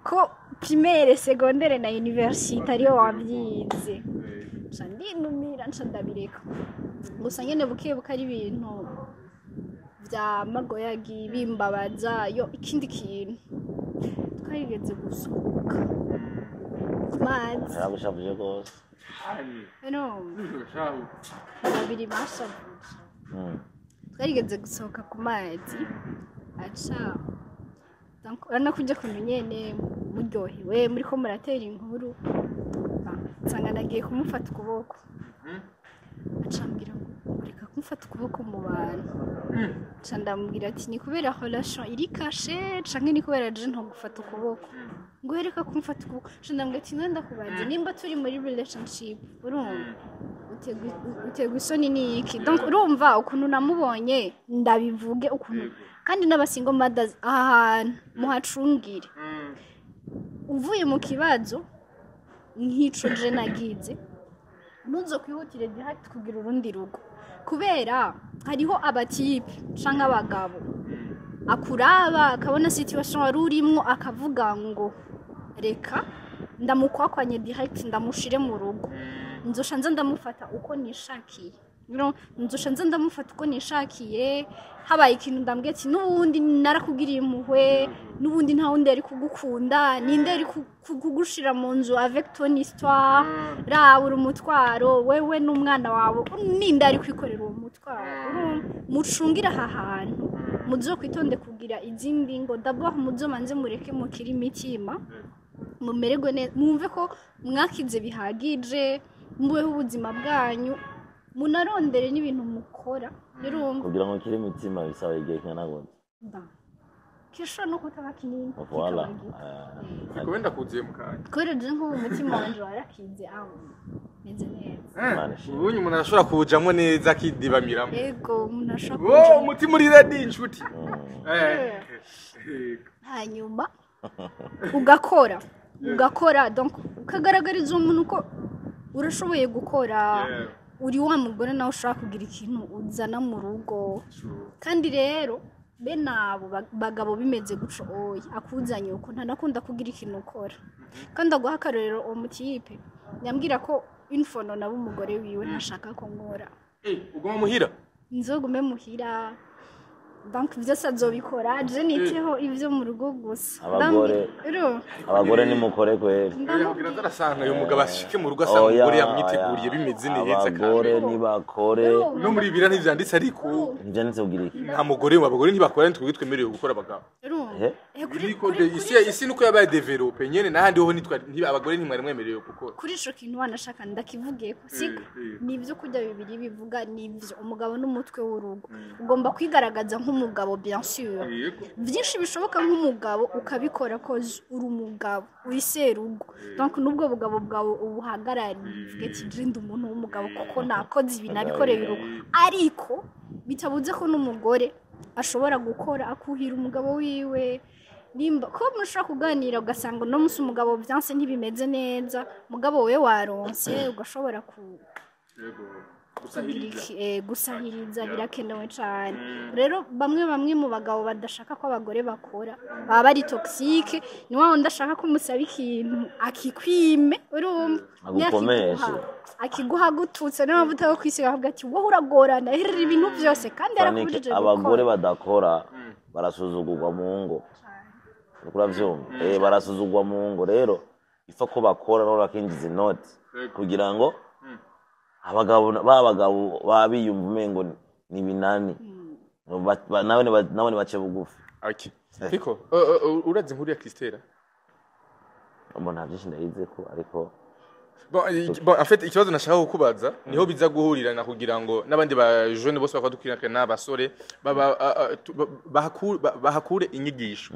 Ko primaire, secondaire na université ariyo wabyize? Nca ndinumira, nca ndabireka. Gusa nyene buke buke ari ibintu bya magoyagi bimbabaza. Yo, ikindi kintu, twarigeze gusohoka ku mazi. Yaragushavuje rwose. No, babiri bashavuje. Twarigeze gusohoka ku mazi, aca donc urabona ko ujya kuntu nyene muryohewe muriko muratera inkuru. Ah, nsanga nagiye kumufata ukuboko, aca ambwira ngo reka kumufata ukuboko mu bantu. Nca ndamubwira ati ni kubera relation iri cachée canke ni kubera je ntogufata ukuboko? Ngo reka kumufata ukuboko. Nca ndamubwira ati none ndakubaza, nimba turi muri relationship, urumva utegwa isoni ni iki? Donc urumva ukuntu namubonye, ndabivuge ukuntu. Kandi n'aba single mothers, aha hantu muhacungire. Uvuye mu kibazo nk'ico je nagize, ntuzokwihutire direct kugira urundi rugo, kubera hariho aba type canke abagabo akuraba akabona situation wari urimwo, akavuga ngo reka ndamukwakwanye direct, ndamushire mu rugo, nzosha nza ndamufata uko nishakiye. Nzosha nza ndamufata uko nishakiye. Habaye ikintu ndambwiye ati n'ubundi narakugiriye impuhwe, n'ubundi nta wundi yari kugukunda, ninde yari kugushira mu nzu avec ton histoire? Raba umutwaro wewe n'umwana wawe, ninde ari kwikorera uwo mutwaro? Urumva, mucungire aha hantu, muzokwitonde kugira izindi ngo d'abord muzomanze mureke mukire imitima, mumererwe neza, mwumve ko mwakize bihagije, mubeho ubuzima bwanyu, munarondere n'ibintu mukora. Urumva. Kugira ngo ukire imitima bisaba igihe kingana gute? Ba kishobora no kutaba kinini, Voilà. kikaba gito. Kuko wenda kuziye mu kanya. Kubera je nk'ubu umutima wanje warakize, aho meze neza. Imana ishimwe. Ubunye umuntu arashobora kuwujamwo neza akidibamiramo. Ego, umuntu ashobora Wo kujamo. umutima uri ready, inshuti. Hanyuma ugakora, ugakora, donc ukagaragariza umuntu ko urashoboye gukora, uri wa mugore nawe ushobora kugira ikintu uzana mu rugo. Kandi rero bene abo bagabo bimeze guco, oya, akuzanye uko ntanakunda kugira ikintu ukora. Kandi aguha akarorero, uwo mu type yambwira ko infono nabo umugore wiwe ntashaka ko nkora. Uguma muhira. Nzogume muhira. Donc byose azobikora, je niteho ivyo mu rugo gusa. Abagore. Abagore nimukore kweri. Kugira ngo arasanga uyu mugabo ashike mu rugo asanga umugore yamwiteguriye bimeze neza. Abagore Kandi nibakore. No muri bibiriya ntivyanditse, ariko Ntivyanditse kugira iki? Nta mugore, abagore ntibakora, nitwe twemerewe gukora abagabo. Eh? Niko isi nuko yabaye développée nyene, n'ahandi ho nitwa abagore ntimwari mwemerewe gukora. Kuri ico kintu wanashaka ndakivugeko, siko? Eh. Nivyo kurya bibiri bivuga, nivyo, umugabo n'umutwe w'urugo, ugomba kwigaragaza nk'umugabo, bien sûr. Byinshi bishoboka nk'umugabo ukabikora, ko uri umugabo, uri serugo, donc n'ubwo bugabo bwawe ubuhagarariye, uvuge ati: "Je ndi umuntu w'umugabo kuko nakoze ibi, nabikoreye urugo." Ariko bitabuze ko n'umugore ashobora gukora, akuhira umugabo wiwe, nimba ko mushobora kuganira ugasanga uno munsi umugabo byanse, ntibimeze neza, mugabo we waronse, ugashobora ku kugira iki, gusahiriza birakenewe cyane. Rero bamwe bamwe mu bagabo badashaka ko abagore bakora baba bari toxique, ni wa wundi ashaka ko umusaba ikintu akikwime, urumva? Agukomeshe. Akiguha gututse n'amavuta yo kwisiga, akavuga ati: "Wowe uragorana, herera ibintu byose", kandi Frank, yarakubujije abagore gukora. Badakora barasuzugurwa mu ngo. Uriko uravyumva? Barasuzugurwa mu ngo. Rero ifa ko bakora nabo bakinjiza inoti kugira ngo abagabo ba bagabo baba biyumva umengo ni binani. Nawe nibace bugufi. Okay. Fiko, urazi inkuru ya Christella? Mbona nta byinshi ndayize ko, ariko Bon, en fait, ikibazo nashaka kukubaza niho biza guhurirana, kugira ngo n'abandi ba jeune bose bakwadukwirana n'abasore baba bahakure inyigisho.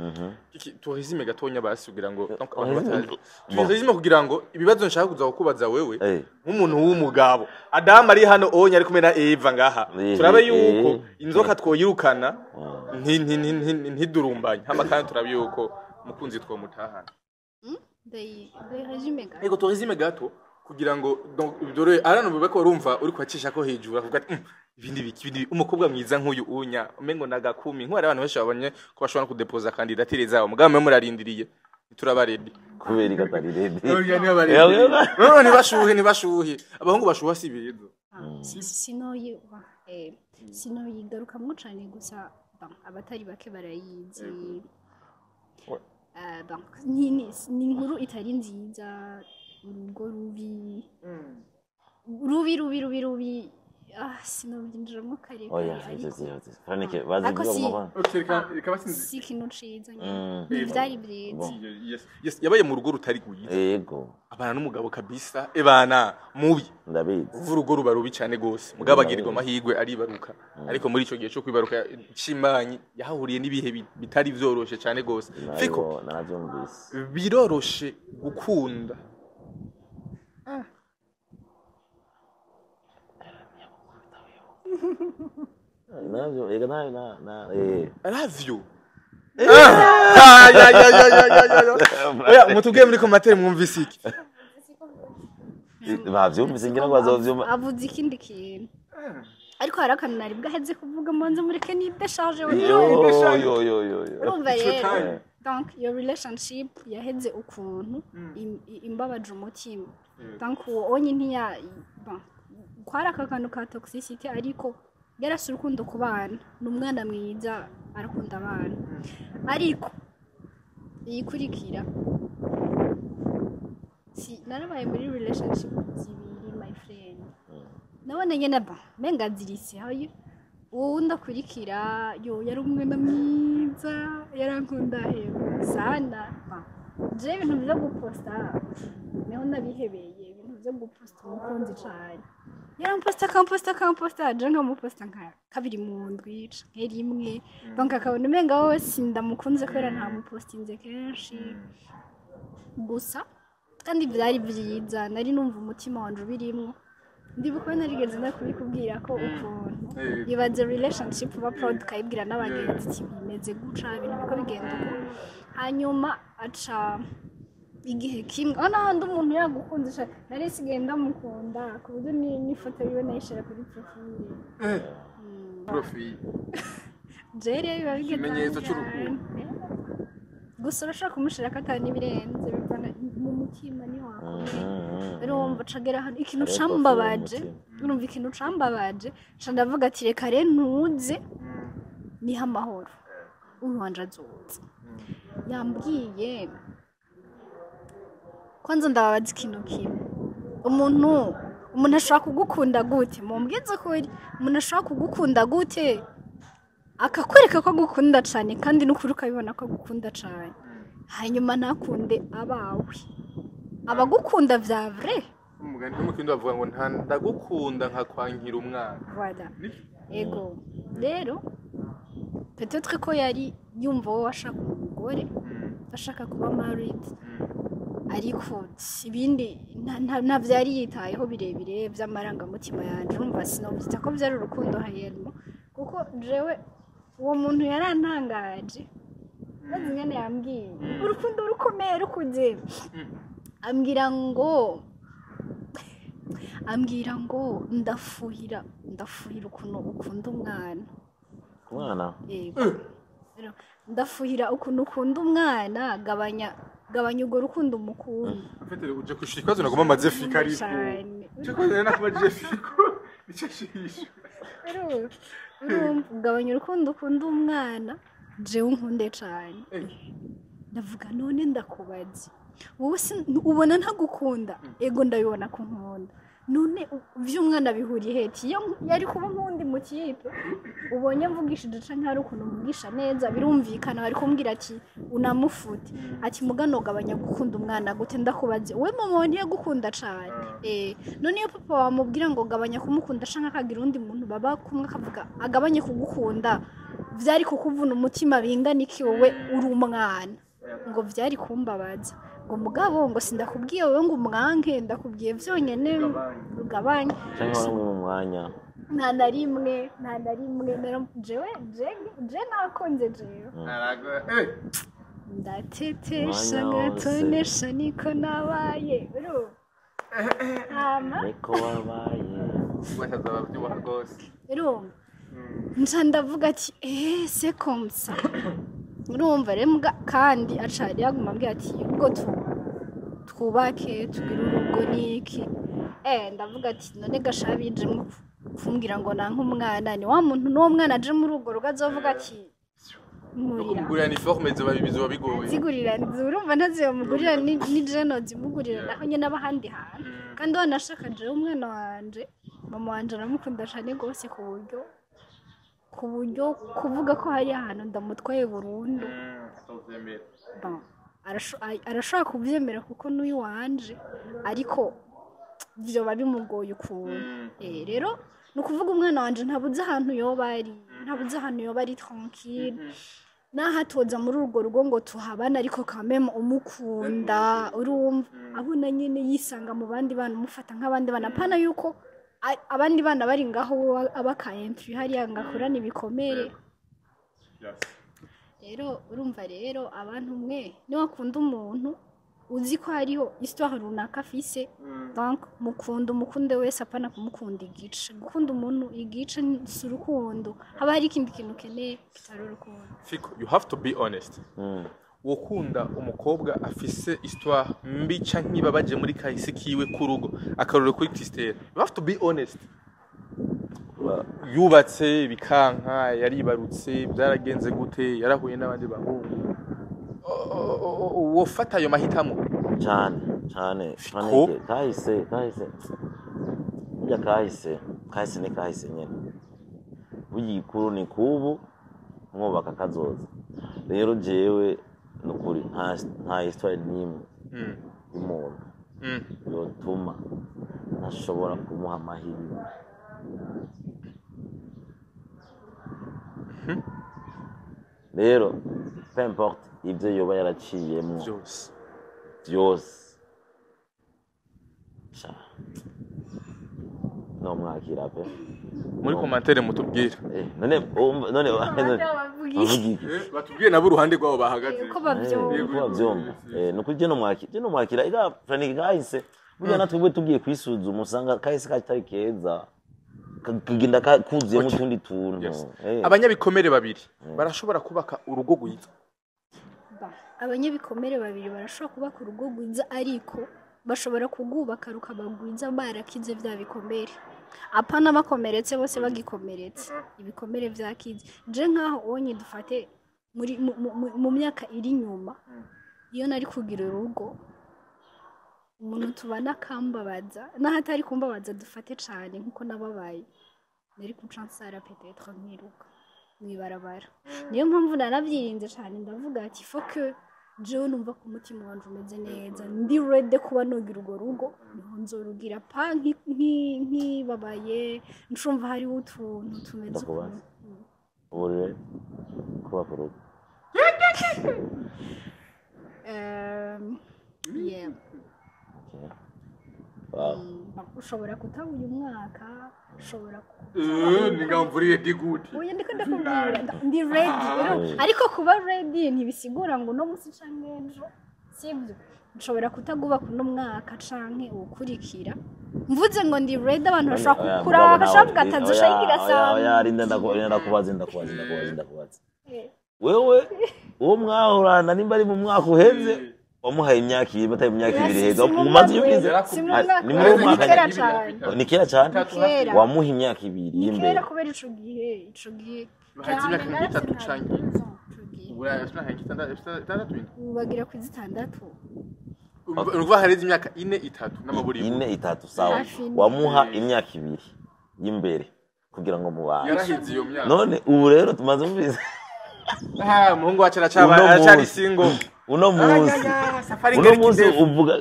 Iki turésume gatonya basi kugira ngo donc abantu batazi. Bon. Turésume kugira ngo ibibazo nshaka kuza kukubaza wewe nk'umuntu w'umugabo. Adamu ari hano onye ari kumwe na Eva ngaha. Turabe yuko inzoka twoyirukana ntidurumbanye. Hama kandi turabe yuko umukunzi twomutahana. Ndayirésume gato. Ego, turésume gato kugira ngo donc dore arano bube ko urumva uri kwacisha ko hejuru avuga ati: Ibindi biki, ibindi biki?" Umukobwa mwiza nk'uyu unya umengo nagakumi nk'ubu, abantu benshi babonye ko bashobora no kudepoza candidature zabo, mugabo mwe murarindiriye, turaba ready. Kubera ikatari ready. Oya, ntibabarindiriye. No, ntibashuhe, ntibashuhe, abahungu bashuha si beza. Sinoyigarukamwo cane gusa, bon, abatari bake barayizi. Bon, ni inkuru itari nziza, urugo rubi rubi rubi rubi rubi. Sinobyinjiramo kare Oya. kare, Ivyo ariko vyihuta, Frank, bazi Ariko ibyo bagomba. Okay, reka basinzi. Si ikintu ciza nyene. Ntivyari vyiza. Bon. Yes, yabaye mu rugo rutari rwiza, Yego. abana n'umugabo kabisa, ebana mubi. Ndabizi. Uva urugo ruba rubi cyane gose, mugabo agirirwa amahirwe aribaruka, ariko muri ico gihe cyo kwibaruka cimanyi yahahuriye n'ibihe bitari vyoroshe cyane gose. Fiko, Nayo naravyumvise. Biroroshe gukunda? Navyo ega nayo na. Aravyo. Ah, ya ya ya ya ya ya. Oya, mutubwiye muri commentaire mwumvise iki? Bavyumvise, ngira ngo bazovyumva. Avuze ikindi kintu, ariko hari akantu nari bwaheze kuvuga, mbanze mureke ni décharge. Yo yo yo yo yo. Urumva It's your rero time. Donc iyo relationship yaheze ukuntu imbabaje umutima. Donc uwo onye ntiya, bon, kwari aka kantu ka toxicity, ariko yarasa urukundo ku bana, ni umwana mwiza, arakunda abana. Ariko iyikurikira, si narabaye muri relationship zibiri, my friend, nabona nyene ba menga zirise hayo. Uwo ndakurikira yo yari umwana mwiza, yarankunda hewe sana. Ba je ibintu byo guposta niho nabihebeye, ibintu byo guposta umukunzi cane. Yaramposta, akamposta, akamposta, je nkamuposta nka kabiri mu ndwi canke rimwe, donc akabona umenga wowe sindamukunze kubera ntamupostinze kenshi gusa. Kandi byari byiza, nari numva umutima wanje ubirimwo. Ndibuka ko narigeze no kubikubwira ko ukuntu ibaze relationship uba proud, ukayibwira n'abagenzi ati bimeze guca, ibintu biko bigenda uko. Hanyuma aca igihe kimwe aho n'ahandi umuntu yagukunze sha, nari nsigaye ndamukunda ku buryo n'ifoto yiwe nayishira kuri profile. Profil. Je rero biba bigeze Ikimenyetso aho c'urukundo. cyane. Gusa urashobora kumushira ko atari n'ibirenze, bivana mu mutima niho hakomeye. Urumva cagera hano ikintu Hariho cambabaje. profile y'umutima. Urumva ikintu cambabaje, ca ndavuga ati reka rero ntuze. Niho amahoro uyu wanje azoza. Yambwiye, kwanza ndababaza ikintu kimwe: umuntu ashobora kugukunda gute? Mumbwize ukuri, umuntu ashobora kugukunda gute, akakwereka ko agukunda cyane, kandi n'ukuri ukabibona ko agukunda cyane, hanyuma ntakunde abawe, abagukunda vya vrai? Umugani w'umukindo bavuga ngo nta ndagukunda nkakwankira umwana. Voilà, ego. Rero peut-être ko yari yumva wowe ashaka umugore, ashaka kuba married, ariko ibindi nta vyari yitayeho birebire vy'amarangamutima yanje. Urumva, sinovyita ko vyari urukundo hayelmo, kuko jewe uwo muntu yarantangaje. Maze nyene yambwiye urukundo rukomeye rukuze, ambwira ngo ndafuhira ukuntu ukunda umwana. Umwana? Yego. Rero, ndafuhira ukuntu ukunda umwana, gabanya, gabanya urwo rukundo umukunda. Afite uje kwishura ikibazo nagomba maze fika, ariko Cane. uje ko nakubajije fiko nicyo shisho. Urumva, gabanya urukundo ukunda umwana, jewe unkunde cane. Ndavuga, none ndakubaza, wowe se ubona ntagukunda? Ego, ndabibona ko nkunda. None ivy'umwana bihuriye heti? Iyo yari kuba nkundi mu kipe ubonye mvugishije canke hari ukuntu mvugisha neza, birumvikana, bari kumbwira ati unamufute, ati mugano gabanya gukunda umwana gute? Ndakubaze, we mama wawe ntiyagukunda cane? None iyo papa wamubwira ngo gabanya kumukunda, canke akagira undi muntu baba kumwe akavuga agabanye kugukunda, vyari kukuvuna umutima bingana iki wowe uri umwana? Ngo vyari kumbabaza. Ngo mugabo ngo sindakubwiye wowe ngo umwanke, ndakubwiye vyonyene ugabanye. Cyangwa bamwe mu mwanya. Nta na rimwe, nta na rimwe. Jewe je nakonze jewe. Ndatetesha. Umwanya wose. Ngatonesha, niko nabaye. Urumva? Hama Niko wabaye. Bataza babyibuha rwose. Urumva, nca ndavuga ati c'est comme ça. Urumva rero kandi aca yaguma ambwira ati ubwo twubake tugire urugo niki. Ndavuga ati none gasha bijemwo kumbwira ngo nanke umwana, ni wa muntu n'uwo mwana aje muri urwo rugo azovuga ati No nkurira. Kumugurira uniforme zoba bigoye. Zigurira, urumva ntaziyamugurira, ni je nozimugurira, naho nyene aba ahandi hantu. Kandi wanashaka jewe umwana wanje, mama wanje aramukunda cane gose, ku buryo kuvuga ko hari ahantu ndamutwaye burundu. Bon, arashobora kuvyemera kuko n'uyu wanje, ariko vyoba bimugoye ukuntu. Rero ni ukuvuga umwana wanje ntabuze ahantu yoba ari, ntabuze ahantu yoba ari tranquille, naho atoza muri urwo rugo ngo tuhabane, ariko kameme umukunda, urumva, abona nyene yisanga mu bandi bana, umufata nk'abandi bana, apana yuko abandi bana bari ngaho wowe aba ka entry hariya ngo akurane ibikomere. Rero urumva rero, abantu mwe, niwakunda umuntu uzi ko hariho histoire runaka afise, donc mukunda, umukunde wese, apana kumukunda igice. Gukunda umuntu igice si urukundo, haba hari ikindi kintu ukeneye kitari urukundo. Fiko, you have to be honest. Wokunda umukobwa afise histoire mbi canke ibabaje muri kahise kiwe k'urugo? Akarorero kuri Christelle. You have to be honest. Yubatse bikanka, yaribarutse, byaragenze gute, yarahuye n'abandi bahungu. Wofata ayo mahitamo? Cyane cyane. Fiko. Franike, kahise burya, kahise ni kahise nyene. Burya igikuru ni kubu mwubaka kazoza. Rero jewe nukuri nta histoire n'imwe y'umuntu yotuma ntashobora kumuha amahirwe. Rero peu importe ibyo yoba yaraciyemwo Byose. byose, sha, nomwakira pe. Muri commentaire mutubwire. None none bavuga iki? Batubwiye nabo uruhande rwabo bahagaze. Uko bavyumva. Uko bavyumva. Nukuri je nomwakira ega Frank, kahise burya natwe tugiye kwisuzuma usanga kahise katari keza, kagenda kuzuyemo utundi tuntu. Yes. Abanyabikomere babiri barashobora kubaka urugo rwiza? Ba, abanyabikomere babiri barashobora kubaka urugo rwiza, ariko bashobora kurwubaka rukaba rwiza barakize bya bikomere. Apana bakomeretse bose, bagikomeretse, ibikomere vyakize. Je nkaho onye dufate muri mu myaka iri inyuma, iyo nari kugira urugo, umuntu tubana akambabaza, naho atari kumbabaza dufate cane nkuko nababaye, nari kuca nsara, peut-être nkiruka mw'ibarabara. Niyo mpamvu naravyirinze cane, ndavuga ati faut que jewe numva ko umutima wanje umeze neza, ndi ready kuba nogira urwo rugo, niho nzorugira, pa nkibabaye ncumva hariho utuntu tumeze Ndakubaza. ukuntu. Ubu rero kubaka urugo? Yeah. Okay. Wow. Ushobora kutaba uyu mwaka, ushobora Ningamvuriye digute. Oya, ndiko ndakubwira, ndi ready rero, ariko kuba ready ntibisigura ngo uno munsi canke ejo, sibyo? Nshobora kutagubaka uno mwaka canke uwukurikira. Mvuze ngo ndi ready, abantu bashobora Oya, kukuraba mugabo bagashobora nawe- kuvuga ati azoshayigira. Oya, oya, rinda ndakubaza, ndakubaza, ndakubaza, ndakubaza. Wewe uwo mwahorana, nimba ari mu mwaka uheze, wamuhaye imyaka 2, atari mu myaka 2 iheze umaze iyo ugize. Si mu mwaka Ni muri uwo uheze, ni mwaka kera nyine. cane. Ni kera cyane. Kera. Wamuha imyaka 2 Ni y'imbere. kera kubera ico gihe Baheze imyaka nk'itatu canke ine. Ico gihe. Ubu afite imyaka nk'itandatu, 6 ine. Ubu bagira ku 6. Ni ukuvuga hareze imyaka 4, 3 n'amaburi. 4, 3, sawa. Hafi 4. Wamuha imyaka 2 y'imbere kugira ngo mubane. Yaraheze iyo myaka. None ubu rero tumaze mubizi. Ah, umuhungu wacu Uno aracari munsi. single. Uno munsi, Safari. uno munsi uvuga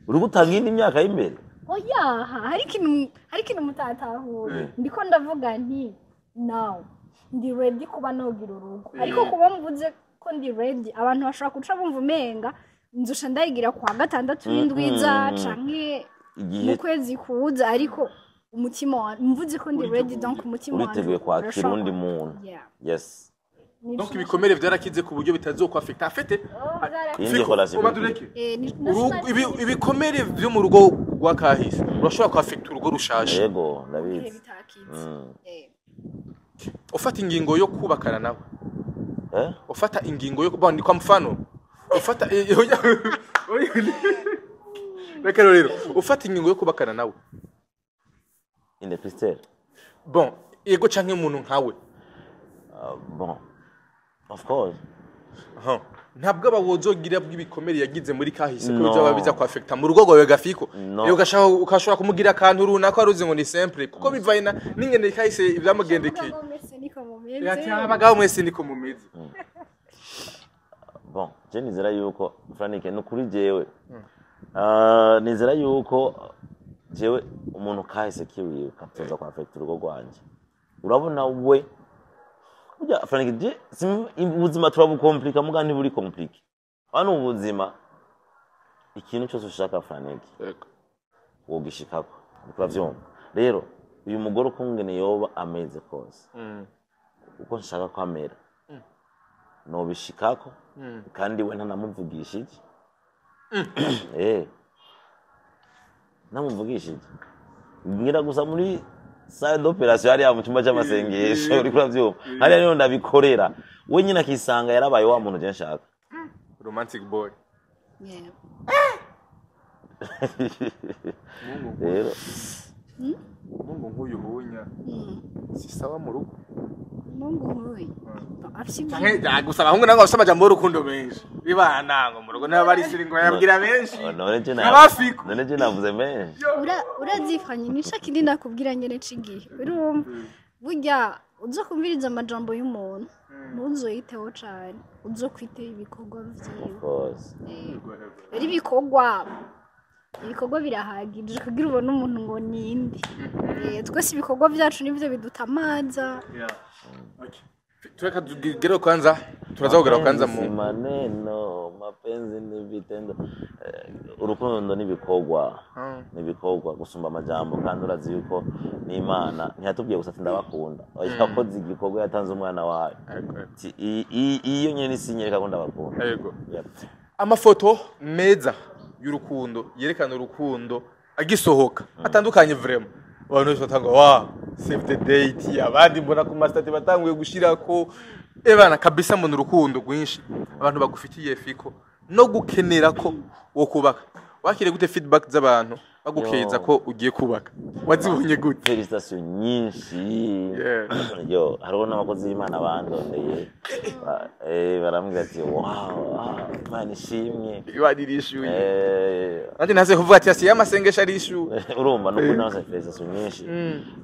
uri gutanga iyindi myaka y'imbere. Oya, hari ikintu mutatahura. Ndiko ndavuga nti now ndi ready kuba nogira urugo, ariko kuba mvuze ko ndi ready, abantu bashobora guca bumva umenga nzusha ndayigira kwa gatandatu w'indwiza canke igihe mu kwezi kuza, ariko umutima wa mvuze ko ndi ready, donc umutima wanje uriteguye kwakira urashobora undi muntu. Yeah. Yes. Donc ibikomere byarakize ku buryo bitazokwafekta afete. Oh, byarakize. Iyindi relation. Ubadureke. Eh, Ibikomere byo mu rugo rwa kahise urashobora kwafekta urugo rushasha. Yego, Ibihe ndabizi. bitakize. Ufata ingingo yo kubakana nawe, Eh? ufata ingingo yo, bon, ni kwa mfano, ufata oya, oya, reka rero ufata ingingo yo kubakana nawe. Inde, Christelle? Bon, yego, canke umuntu nkawe. Bon, of course. Aha. Ntabwo aba wozogira bw'ibikomere yagize muri kahise ko No. bizoba biza kwafekta mu rugo rwawe gafiko. No. Iyo ugashobora kumugira akantu runaka wari uzi ngo ni simple, kuko bivaye na n'ingene kahise byamugendekeye. Abagabo mwese niko mumeze. Ati abagabo mwese niko mumeze. Bon, je nizera yuko, Franike, ni ukuri jewe, nizera yuko jewe umuntu kahise kiwiwe katoza kwa affect urugo rwanje. Urabona we burya, Franike, je ubuzima turabukomplika, muga ntiburi compliqué. Hano ubuzima, ikintu cyose ushaka, Franike, wogishikako. Uravyumva rero, uyu mugore uko ngene yoba ameze kose, uko nshaka ko amera nobishikako, kandi we ntanamuvugishije, ntamuvugishije, ngira gusa muri salle d'opération hariya mu cyumba cy'amasengesho, uriko uravyumva, hariya niho ndabikorera, we nyine akisanga yarabaye wa muntu je nshaka. Romantic boy. Yeah. Rero Mungu nk'uyu hunya si sawa mu rugo. Mungu nk'uyu afise Canke gusa abahungu nabo bafise amajambo y'urukundo menshi, bibana ngo mu rugo niba bari siri ngo yabwira benshi. None je Abafiko. None je navuze menshi. Urazifanye nica kindi nakubwira nyene c'igihe, urumva burya uzo kumviriza amajambo y'umuntu ntuzoyiteho cane, uzokwiteho ibikorwa vyiwe. Of course. Rero ibikorwa birahagije kugira ubone umuntu ngo ninde. Twese ibikorwa vyacu nivyo bidutamaza. Tureka tugere kwanza, turaza kugera kwanza mu Mapenzi si maneno, mapenzi ni vitendo. Urukundo n'ibikorwa, n'ibikorwa gusumba amajambo, kandi urazi yuko n'Imana ntiyatubwiye gusa ati ndabakunda, yakoze igikorwa, yatanze umwana wayo. Ati, iyo nyene isinyereka ko ndabakunda. Yego. Yep. Amafoto meza y'urukundo yerekana urukundo agisohoka atandukanye, vraiment abantu bose batanga wa save the date, abandi mbona ku ma statuts batanguye gushirako ebana kabisa, mbona urukundo rwinshi abantu bagufitiye fiko no gukenera ko wo kubaka. Wakire gute feedback z'abantu? Bagukeza Yo. ko ugiye kubaka, wazibonye gute? Félicitations nyinshi. Yo, hariho n'abakozi b'Imana bandondeye. Barambwira ati: "Wow, ah, Imana ishimwe." Imana irishuye. Nanjye ntaze kuvuga ati asiye amasengesho arishuye. Urumva nukuri naronse félicitations nyinshi.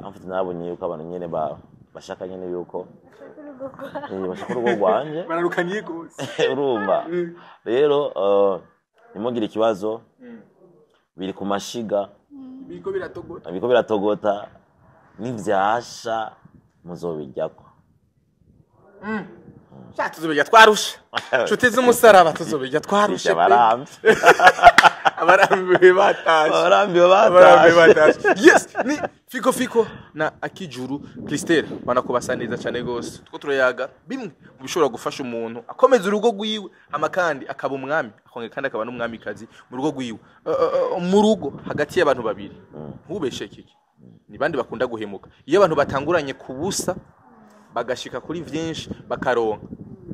Amfite nabonye yuko abantu nyene bashaka nyene yuko bashaka urugo rwanje. Bararukaniye gose. Urumva rero, ntimugire ikibazo, biri ku mashiga. Biriko biratogota. Biriko biratogota, nivyasha muzobiryako. Sha, tuzobirya twarushe. Nshuti z'umusaraba, tuzobirya twarushe pe. Abaramvye. Abarambiwe batashe. Abarambiwe. Abarambiwe batashe. Batashe. Yes, ni Fiko Fiko na Akijuru Christelle, bana ko basa neza cyane gose. Two turayaga bimwe mu bishobora gufasha umuntu akomeza urugo rwiwe, ama kandi akaba umwami, akongera kandi akaba n'umwamikazi mu rugo rwiwe. Mu rugo hagati y'abantu babiri, ntubeshe kiki, ni bandi bakunda guhemuka? Iyo abantu batanguranye ku busa bagashika kuri vyinshi bakaronka,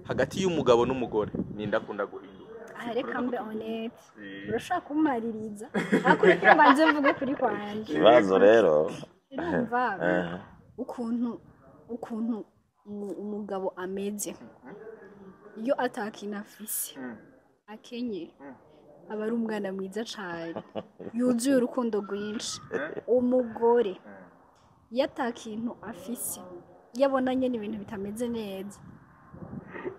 hagati y'umugabo n'umugore ninde akunda guhinduka? Aha, reka mbe honnête, urashaka kumaririza, ariko reka mbanze mvuge kuri kwanje. Ikibazo rero. Urumva ukuntu umugabo ameze iyo atakintu afise, akenye, aba ari umwana mwiza cane yuzuye urukundo rwinshi. Umugore iyo atakintu afise, iyo abonanye n'ibintu bitameze neza,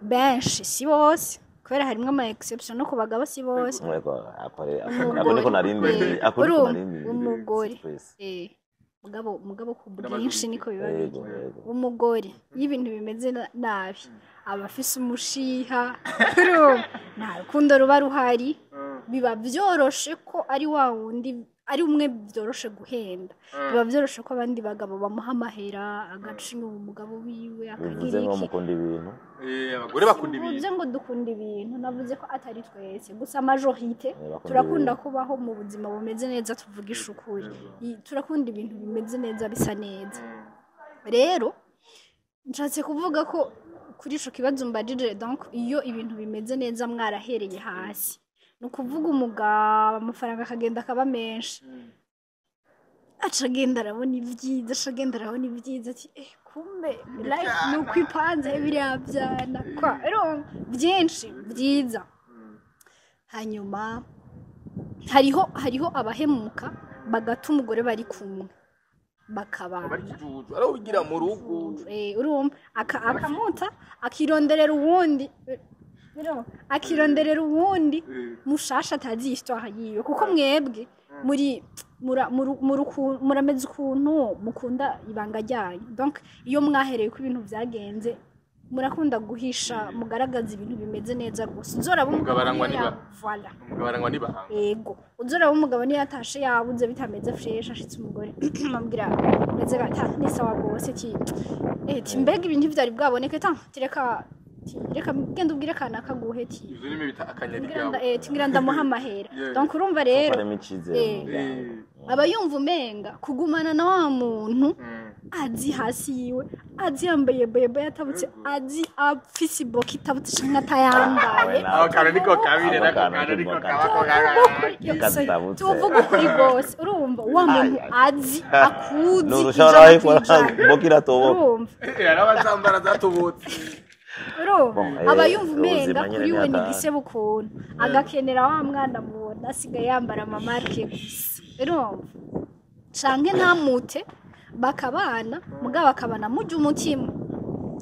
benshi, si bose, kubera harimwo ama exception no ku bagabo, si bose. Ako ako niko narindiriye, ako niko Urumva, narindiriye. umugore Twese. Mugabo ku bwinshi niko biba biri. Yego yego. Umugore iyo ibintu bimeze nabi aba afise umushiha. Urumva, nta rukundo ruba ruhari. Biba byoroshe ko ari wa wundi, ari umwe byoroshe guhenda. Biba byoroshe ko abandi bagabo bamuha amahera, agaca inyuma umugabo wiwe, Bivuze akagira ngo iki. mukunda ibintu. Abagore bakunda Simvuze ibintu. ngo dukunda ibintu, navuze ko atari twese gusa, majorité. Bakunda Turakunda ibintu. kubaho mu buzima bumeze neza, tuvugisha ukuri. Turakunda ibintu bimeze neza, bisa neza. Rero nshatse kuvuga ko kuri ico kibazo mbajije, donc iyo ibintu bimeze neza mwarahereye hasi, ni ukuvuga umugabo amafaranga akagenda akaba menshi, aca agenda arabona ibyiza, aca agenda arabona ibyiza, ati: "Eh, kumbe life ni uko ipanze biriya byana kwa." Urumva, byinshi byiza. Hanyuma hariho abahemuka bagata umugore bari kumwe bakabana. Bari kijuju arawugira mu rugo. Urumva, akamuta akironderera uwundi. Urumva, akironderera uwundi mushasha atazi histoire yiwe, kuko mwebwe muri murameze ukuntu mukunda ibanga ryanyu. Donc iyo mwahereye ko ibintu byagenze, murakunda guhisha, mugaragaza ibintu bimeze neza gusa. Uzoraba Umugabo arangwa niyo voilà. Umugabo arangwa n'ibanga. Ego, uzoraba umugabo niyo yatashe yabuze bitameze fresh, ashitse umugore amubwira meze gata ni sawa gose, ati: "Eh," ti "mbega ibintu ntivyari bwaboneke ta, tireka, ti reka genda ubwire kanaka guhe," ti Ivyo nimwe bita ngira akanyarigabo. Ti ngira ndamuha amahera. Yeah. Donc urumva rero, Harimo icyizere mu muryango. Aba yumva umenga kugumana na wa muntu azi hasi yiwe, azi yambaye bebe yatabutse, azi afise iboka itabutse canke atayambaye. Aho kantu niko kabire, Ako nako kantu kantu niko niko kaba ko Kazitabutse. Tuvuga ukuri rwose. Urumva, wa muntu azi akuzi Nurusha ijana urayikora kw'ijana. boka iratoboka. Urumva. Yarabazambara zatobotse. Urumva, Bon, aba yumva umenga ubuzima nyene kuri we ni ni hatari. igisebo ukuntu agakenera wa mwana mubona asigaye yambara ama marques gusa. Urumva, canke ntamute, bakabana, mugabo akabana mujya umutima,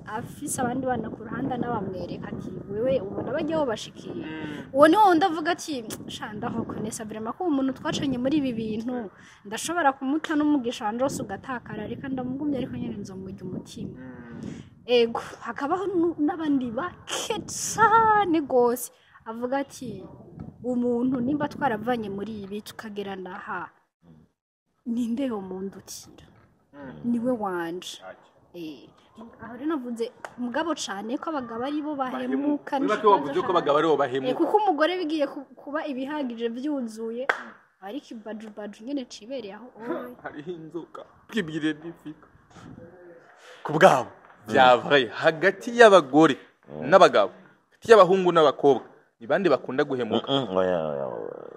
afise abandi bana ku ruhande, anabamwereka ati: "Wewe ubona bajyaho bashikiye." Uwo ni wundi avuga ati: "Sha, ndahokonesa vraiment ko uwo muntu twacanye muri ibi bintu, ndashobora kumuta n'umugisha wanje wose ugatakara, reka ndamugumye, ariko nyene nzomurya umutima." Ego, hakabaho n'abandi bake cane gose avuga ati: "Umuntu nimba twaravanye muri ibi tukagerana aha, ninde yomundutira? Niwe wanje." Aho rero navuze mugabo cane ko abagabo aribo bahemuka. Muri bake wavuze ko abagabo aribo bahemuka. Kuko umugore bigiye kuba ibihagije byuzuye, ariko ibajubaju nyene cibereye aho oye. Hariho inzoka twibwire n'ifika ku bwabo bya vrai, hagati y'abagore n'abagabo, hagati y'abahungu n'abakobwa. Ni bande bakunda guhemuka? Oya, oya,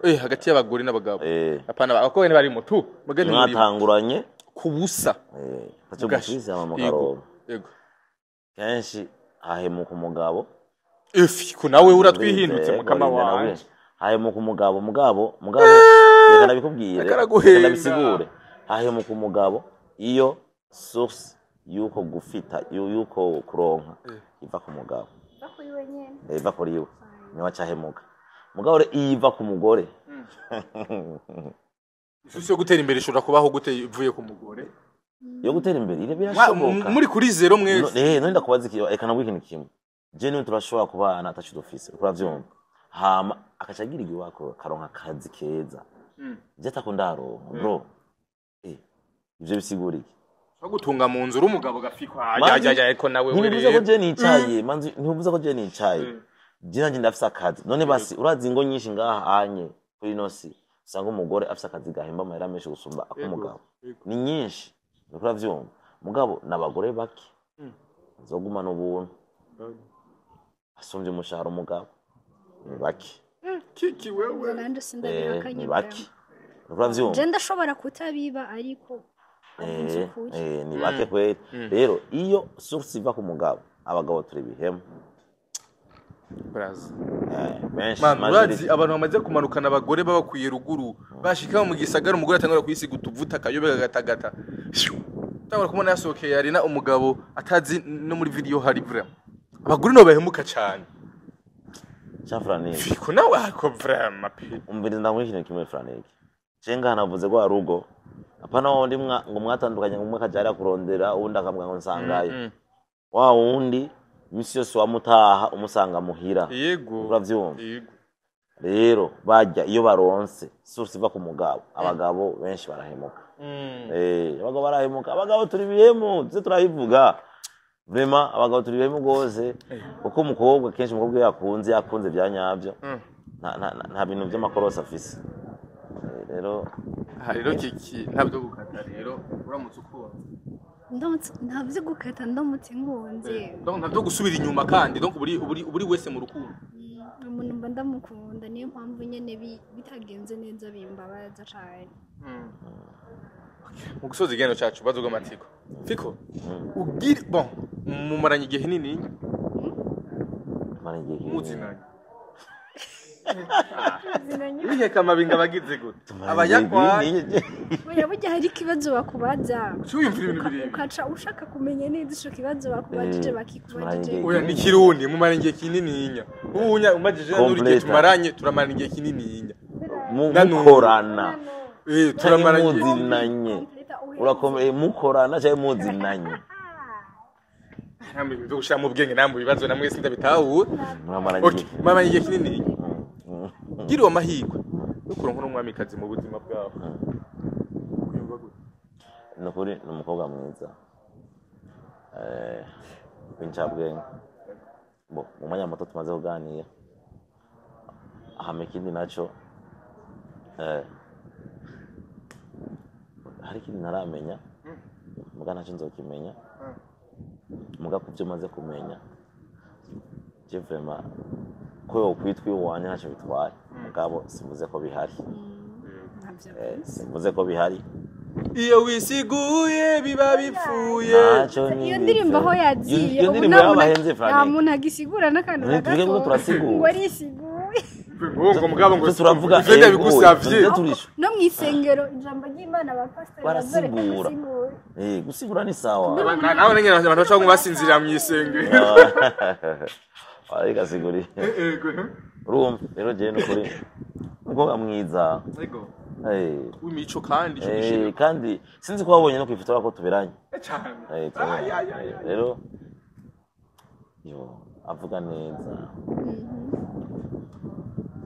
oya. Hagati y'abagore n'abagabo. Apana, abakobwa ntibarimo tu mugani murimo. Mwatanguranye ku busa. Taco Ugasha. mufise hama Yego. mukaronka. Yego. Kenshi hahemuka umugabo. Ifi ko nawe uratwihindutse Ndizeye, mukama ngo wanje. Hahemuka umugabo, mugabo reka ndabikubwire, Reka araguhenda. reka ndabisigure. Hahemuka umugabo iyo source yuko gufita yuko kuronka iva ku mugabo, iva kuri we, niwe acahemuka. Mugabo rero iyo iva ku mugore, Ishusho yo gutera imbere ishobora kubaho gute ivuye ku mugore? Yo gutera imbere ire birashoboka. Muri kuri zero mwese. None ndakubaza iki, reka nabwo ikintu kimwe. Je niwe turashobora kubana ataco dufise, uriko uravyumva, hama akaca agira igiwako karonka akazi keza, je atako ndaronka, bro, ivyo bisigura iki? Gutunga mu nzu uri umugabo gafikwa. Manzi, Ya, ariko nawe we ntibivuze ko rero. je nicaye, manzi, ntibivuze ko je nicaye. Je nanje ndafise akazi. None basi urazi ingo nyinshi ngaha anye kuri ino si usanga umugore afise akazi gahemba amahera menshi gusumba ak'umugabo? Ni nyinshi, uriko uravyumva? Mugabo n'abagore bake nzogumana ubuntu asumbye umushahara umugabo, ni bake. Kiki wewe. Nanje sindabihakanye. Ni bake, uriko uravyumva? Je ndashobora kutabiba, ariko avuze ukuri. Ni bake kweli. Rero iyo source iva ku mugabo, abagabo turi bihemu. Braza. Benshi Man, majority. urazi abantu bamaze kumanukana abagore babakwiye ruguru, bashika mu gisagara umugore atangura kwisiga utuvuta akayobe kagatagata. Tangura kubona yasohokeye arena umugabo atazi no muri video hari. Vraiment, abagore no bahemuka cyane. Cha Franike. Fiko nawe, ariko vraiment pe. Umviriza, ndamuha ikintu kimwe, Franike. Je ngaha navuze rwa rugo, apana wundi ngo mwatandukanye, ngo umwe akaja hariya kurondera uwundi akavuga ngo nsangayo. Wa wundi imisi yose wamutaha umusanga muhira. Uravyumva? Yego. Rero barya iyo baronse source iva ku mugabo, abagabo benshi barahemuka. Abagabo barahemuka, abagabo turi bihemu, tuze turabivuga. Vraiment, abagabo turi bihemu gose, kuko umukobwa, kenshi umukobwa iyo yakunze, yakunze bya nyabyo, nta bintu by'amakorosi afise. Rero Aha rero kiki, ntabyo gukata rero uramutse ukunda. Nta byo gukata ndamutse nkunze. Donc ntabyo gusubira inyuma kandi, donc buri wese mu rukundo. Umuntu mba ndamukunda, niyo mpamvu nyene bitagenze neza bimbabaza cane. Mu gusoza ikiganiro cyacu, bazo bw'amatiko, fiko ubwire, bon, mumaranye igihe kinini. Mara igihe kinini. Muzinanye wiheka amabinga abagize gute? Tumara igihe Abayakwaye. kinini. Oya, burya hari ikibazo bakubaza Wiyumvira ibintu birebire. Ukaca ushaka kumenya neza ico kibazo bakubajije, bakikubajije. Tumara Oya, ni kirundi, mumaranye igihe kinininya. Ubunya umajije nuri igihe. Complete. Tumaranye, turamara igihe kinininya. Mukorana Turamaranye igihe. Muzinanye. Urakomeye, mukorana cyangwa muzinanye. Namwe ibintu byo gushira mu bwenge, namwe ibibazo namwe sindabitahura. Muramaranye Okay, igihe. Mumaranye igihe kinininya. Gira amahirwe yo kuronka n'umwamikazi mu buzima bwawe. Kwiyumva gute? Ni ukuri ni umukobwa mwiza, w'incabwenge. Bo mu mwanya muto tumaze kuganira, hama ikindi naco, hari ikindi ntaramenya, muga ntacyo nzokimenya. Muga ku byo maze kumenya, je vraiment ko yokwitwa iwanjye ntacyo bitwaye, mugabo simvuze ko bihari. Ntabyo. Simvuze ko bihari. Iyo wisiguye biba bipfuye. Ntacyo. Iyo ndirimbo aho yagiye Iyo ubu ndirimbo nta muntu- y'abahenze, nta Frank. muntu agisigura n'akantu None na tuvuge ngo gato turasigura. ngo arisiguye. Ngo mugabo ngo Twe turavuga ivyo ego, ndabigusavye. twe turisha. No mu isengero ijambo ry'Imana abapasiteri Barasigura. basigura. Gusigura ni sawa. Nawe nyine abantu bashobora kuba basinzirira mu isengero. Ariko asiguriye. Ego. Urumva rero, jewe nukuri umukobwa mwiza. Ego. W'imico kandi ico gishiro. Kandi sinzi ko wabonye no kwifotora ko tuberanye. Cyane. Tuberanye. Ay, ay, ay, ay. Rero yo avuga neza.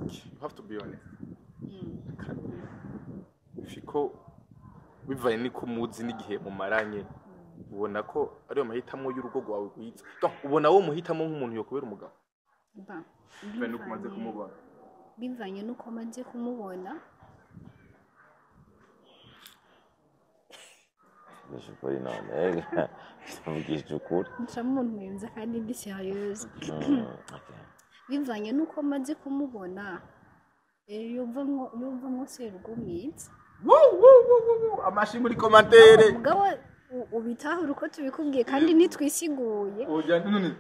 You have to be honest. Kandi fiko bivanye niko muzi n'igihe mumaranye, ubona ko ariyo mahitamo y'urugo rwawe rwiza. Donc ubona wo muhitamo nk'umuntu yokubera umugabo? Ba, Bivanye nuko umaze kumubona. Bivanye n'uko maze kumubona. Mvugisha ukuri none, mvugisha ukuri. Nca umuntu mwiza kandi ndi sérieuse. Okay. Bivanye n'uko maze kumubona, yumvamwo serugo mwiza. Woo, woo, woo, woo, woo. Amashi muri commentaire. Mugabo ubitahura uko tubikubwiye kandi ntitwisiguye. Oya, none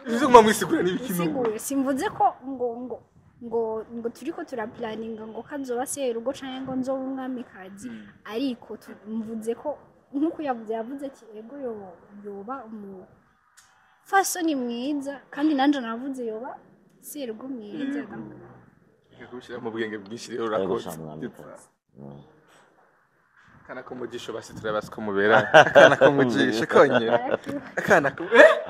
ivyo nguma mwisigura n'ibikino. Isiguye, simvuze ko ngo turiko turaplaninga ngo kazoba serugo canke ngo nzoba umwamikazi, ariko mvuze ko nk'uko yavuze ati ego yoba umufasoni mwiza, kandi nanje navuze yoba serugo mwiza. Reka kubishira mu bwenge bwinshi rero, Ariko urakoze. sha mwamikazi. Akana ko mu jisho basi turabasi ko mubera akana ko mu jisho konyene akana ko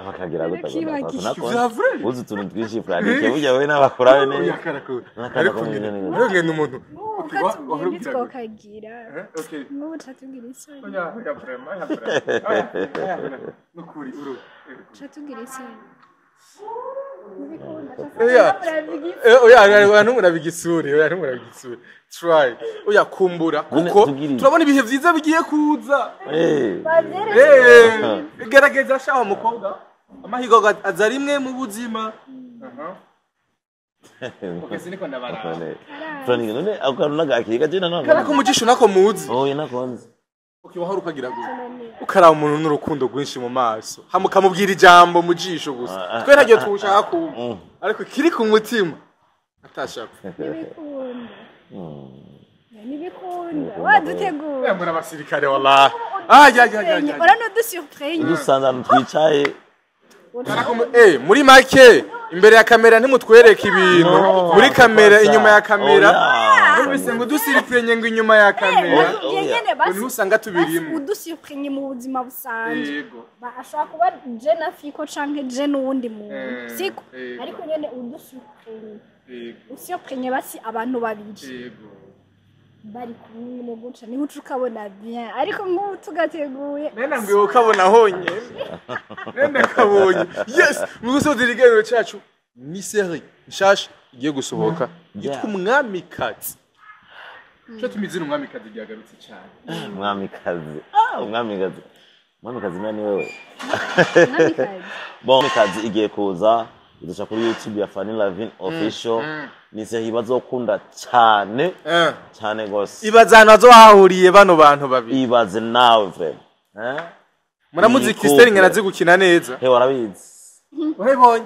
Bakagira gute? Narakibagiye. Vya vrai? Uzi utuntu twinshi, Franike, burya wowe n'abakurawe Oya, neza. akana ko N'akana ariko ko mu ngene jisho. ariko ngene umuntu. Nk'ubu Okay, katubwiye wahora ubwira gute? ntitwokagira. Okay. Nk'ubu catubwira isoni. Oya, oya, vraiment, oya, vraiment, oya, oya, vraiment. Nukuri uru. Catubwira isoni. Ntibikunda. Oya. Murabigira. Oya, oya, oya, ntumurabe igisure, oya, ntumurabe igisure, try, oya, kumbura None kuko tubwire. Turabona ibihe vyiza bigiye kuza. Bavyeretse. Gerageza shaho mukobwa, amahirwe aza rimwe mu buzima. Okay, siniko ndabaraba. None Franike, none ako kantu nagakira je nanone. Kana ko mu jisho nako muzi. Oya, nakonze. Okay, wahora ukagira gute ukaraba umuntu n'urukundo rwinshi mu maso, hama ukamubwira ijambo mu jisho gusa? Ah, Twe ntaryo tushaka kumva, ariko kiri ku mutima atashapfa. Ntibikunda. Ntibikunda. Ntibikunda. Wadutegura. Muri abasirikare wallahi, ah ya ya ya ya. Uranodusurprenye. Dusanze ahantu twicaye. Muri make imbere ya kamera ntimutwereke ibintu. No, muri kamera, kosa. Inyuma ya kamera. Oya. Numvise ngo udusurprenye ngo inyuma ya kamera. Oya. Nyene basi. Ngo ntusanga tubirimo. Basi udusurprenye mu buzima busanzwe. Yego. Ashobora kuba je na Fiko canke je n'uwundi muntu, siko? Yego. Ariko nyene udusurprenye, Yego. usurprenye basi abantu babiri Yego. bari kumwe nyene guca, niho uca ukabona bien, ariko nk'ubu tugateguye. Nena ngwiye ukabona honye. Nenda kabonye. Yes, mu gusoza ikiganiro cyacu ni série nshasha igiye gusohoka yitwa Umwamikazi. Cyo tumizina Umwamikazi ryagarutse cyane. Umwamikazi, ah, umwamikazi, umwamikazi nani wewe? Umwamikazi. Bon, umwamikazi igiye kuza, iduca kuri YouTube ya Fanny Lavin Official. Ni série bazokunda cyane cyane gose. Ibaza ahantu hazohahuriye bano bantu babiri. Ibaze nawe vraiment, eh. Muramuzi Iyi Christelle couple. ngana azi gukina neza. He, warabizi. Urabibonye?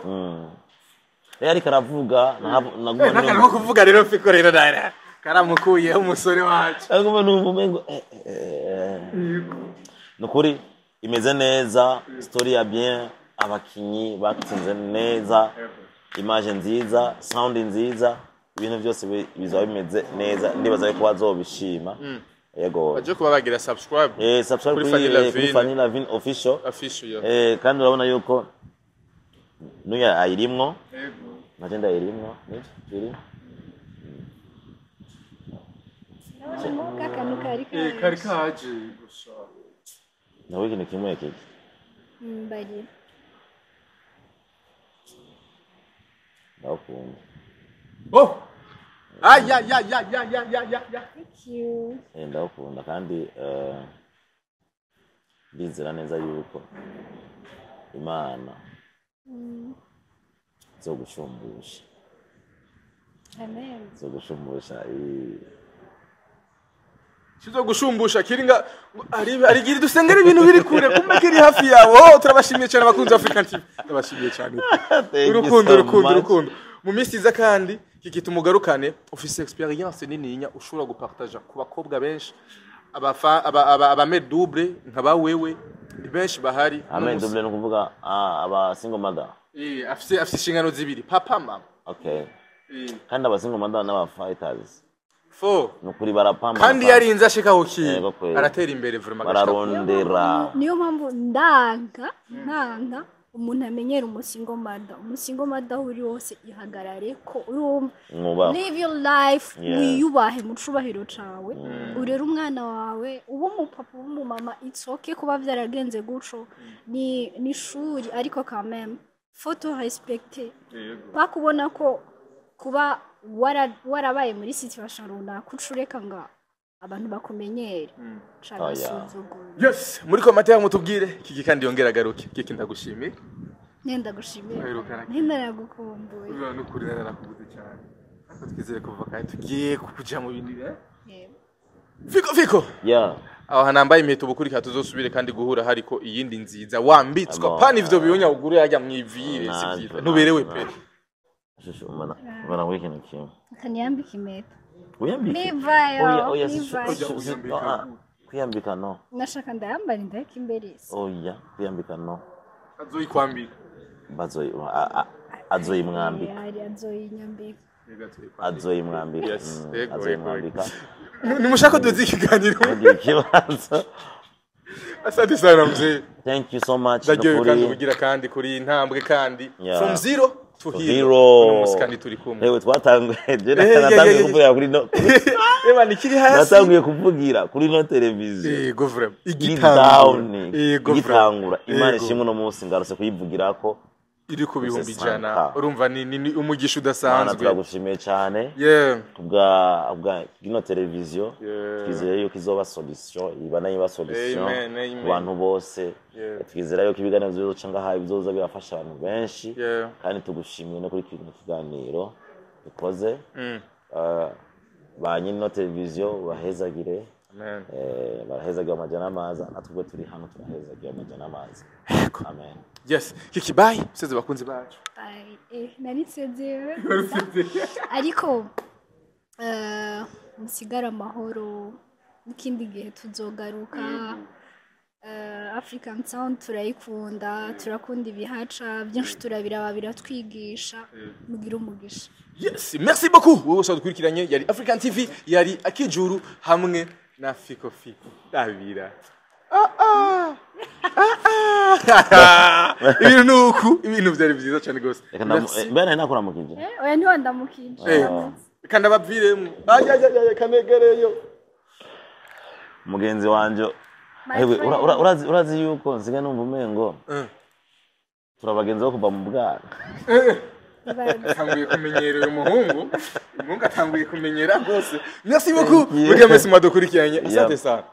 Rero ariko aravuga naguma N'akantu ko kuvuga rero Fiko rero dara. Karamukuyeho umusore wacu. Naguma numva umengo nukuri imeze neza, story ya bien, abakinyi batinze neza, image nziza, sound nziza, ibintu byose bizaba bimeze neza. Ndibaza yuko bazobishima, yego. Baje kuba bagira subscribe. Subscribe Kuri kuri Fanny kuri Lavine. Fanny Lavine Official. Official, yeah. Kandi urabona yuko nuya ayirimwo, Yego. naje ndayirimwo, nivyo turi. Ndabona nk'uko akantu kari Kari kaje. Kaje gusa. Nawe ikintu kimwe kiki. Bari. Ndawukunda. Oh! Ay ya ya ya ya ya ya ya ya. Thank you. Ndawukunda kandi ndizera neza yuko Imana izogushumbusha. Amen. Izogushumbusha. Kizo gushumbusha kiringa ari arigira dusengera ibintu biri kure kumbe kiri hafi yawe. Oh, turabashimiye cyane abakunzi ba African TV. Turabashimiye cyane. Thank you Urukundo, so urukundo, much. urukundo. Mu minsi iza kandi kiki tumugarukane, ufise experience nininya ushobora gupartager ku bakobwa benshi, abafa aba mère double nka ba wewe ni benshi bahari. Amen double ni ukuvuga aba single mother. Afise inshingano zibiri, papa, mama. Okay, kandi aba single mother n'aba fighters. Fo. Ni ukuri barapamba. Kandi yarinze ashika aho kintu Yego kweli. aratera imbere vraiment agashika. Bararondera. Niyo mpamvu ndanka umuntu amenyera umusingle mother. Umusingle mother aho uri hose ihagarare ko urumva. Mwubaha. Live your life. Wiyubahe mu cubahiro cawe, urere umwana wawe, ube umupapa, ube umumama, it's okay kuba vyaragenze guco, ni ishuri, ariko quand même faut te respecter, bakubona ko kuba warabaye muri situation runaka uca ureka ngo abantu bakumenyere cagasuzuguro. Yes, muri commentaire mutubwire kiki kandi yongera agaruke. Kiki, ndagushimiye. Nenda gushimira. Aherukana. Ntinaragukumbuye. Ubu n'ukuri narakubuze cyane, ariko twizere kuva kandi tugiye kuja mu bindi, eh? Yego. Fiko Fiko. Yeah. Aho hanambaye impeta ubukurikira, tuzosubire kandi guhura hariko iyindi nziza wambitswe. Amo. Pana ivyo biyonya ugure yajya mwivire, si vyiza, ntuberewe pe. Shushu, umana umana muri ikintu kimwe. Akaniyambika impeta. Wiyambike. Nivayo. Oya, oya, si Nivayo. Ah, kwiyambika no. Nashaka ndayambara indayiko imbere se. Oya, kwiyambika no. Azoyikwambika. Bazoyi azoyimwambika. Hari azoyinyambika. Azoyimwambika. Yes, yego. Azoyimwambika. Nimushaka duze ikiganiro. Ntugire ikibazo. Asante sana, mzee. Thank you so much. Ndaryohewe Nukuri. kandi ubugira kandi kuri iyi ntambwe kandi from zero to To hero. hero. Uno munsi kandi turi kumwe. Ewe, twatanguye je natanguye kuvugira kuri no Eba nikiri hasi. Natanguye kuvugira kuri no televiziyo. Yego, vraiment. Iri Igitangura. down. Yego, vraiment. Igitangura. Imana ishimwe, uno munsi ngarutse kuyivugirako. Iri ku bihumbi Sesa 100. nka. Urumva ni umugisha Mana, udasanzwe. turagushimiye cyane kubwa ino televiziyo. Twizeye yuko izoba solution, iba nayo iba solution Amen, amen. ku bantu bose. Twizera yuko ibiganiro bizoca ngaha bizoza birafasha abantu benshi. Kandi tugushimiye no kuri kino kiganiro dukoze. Ba nyiri ino televiziyo bahezagire. Amen. Barahezagira amajana n'amaza, natwe ubwo turi hano turahezagira amajana n'amaza. Amen. Yes, Kiki, bye, seze bakunzi bacu. Ay, nari nsezewe, ariko musigare amahoro, n'ikindi gihe tuzogaruka. African Sound turayikunda, turakunda ibihaca byinshi, turabiraba biratwigisha. Mugire umugisha. Yes, merci beaucoup wowe wose wadukurikiranye. Yari African TV, yari Akijuru hamwe na Fiko Fiko Dabira. Ah, ah. Ah, ah. Ibintu nuku, ibintu byari byiza cyane gose. Reka Merci. mbere nari nakuramukije. Oya, ntiwandamukije. Kandi ababviremo ajajajaj kanegereyo. Mugenzi wanje. My Ewe, friend. urazi yuko nsigaye numva umengo turabagenzi bo kuva mu bwana. Ibaze. Atanguye kumenyera uyu muhungu, umuhungu atanguye kumenyera rwose. Merci beaucoup Thank you. muri mwese mwadukurikiranye. Asante sana.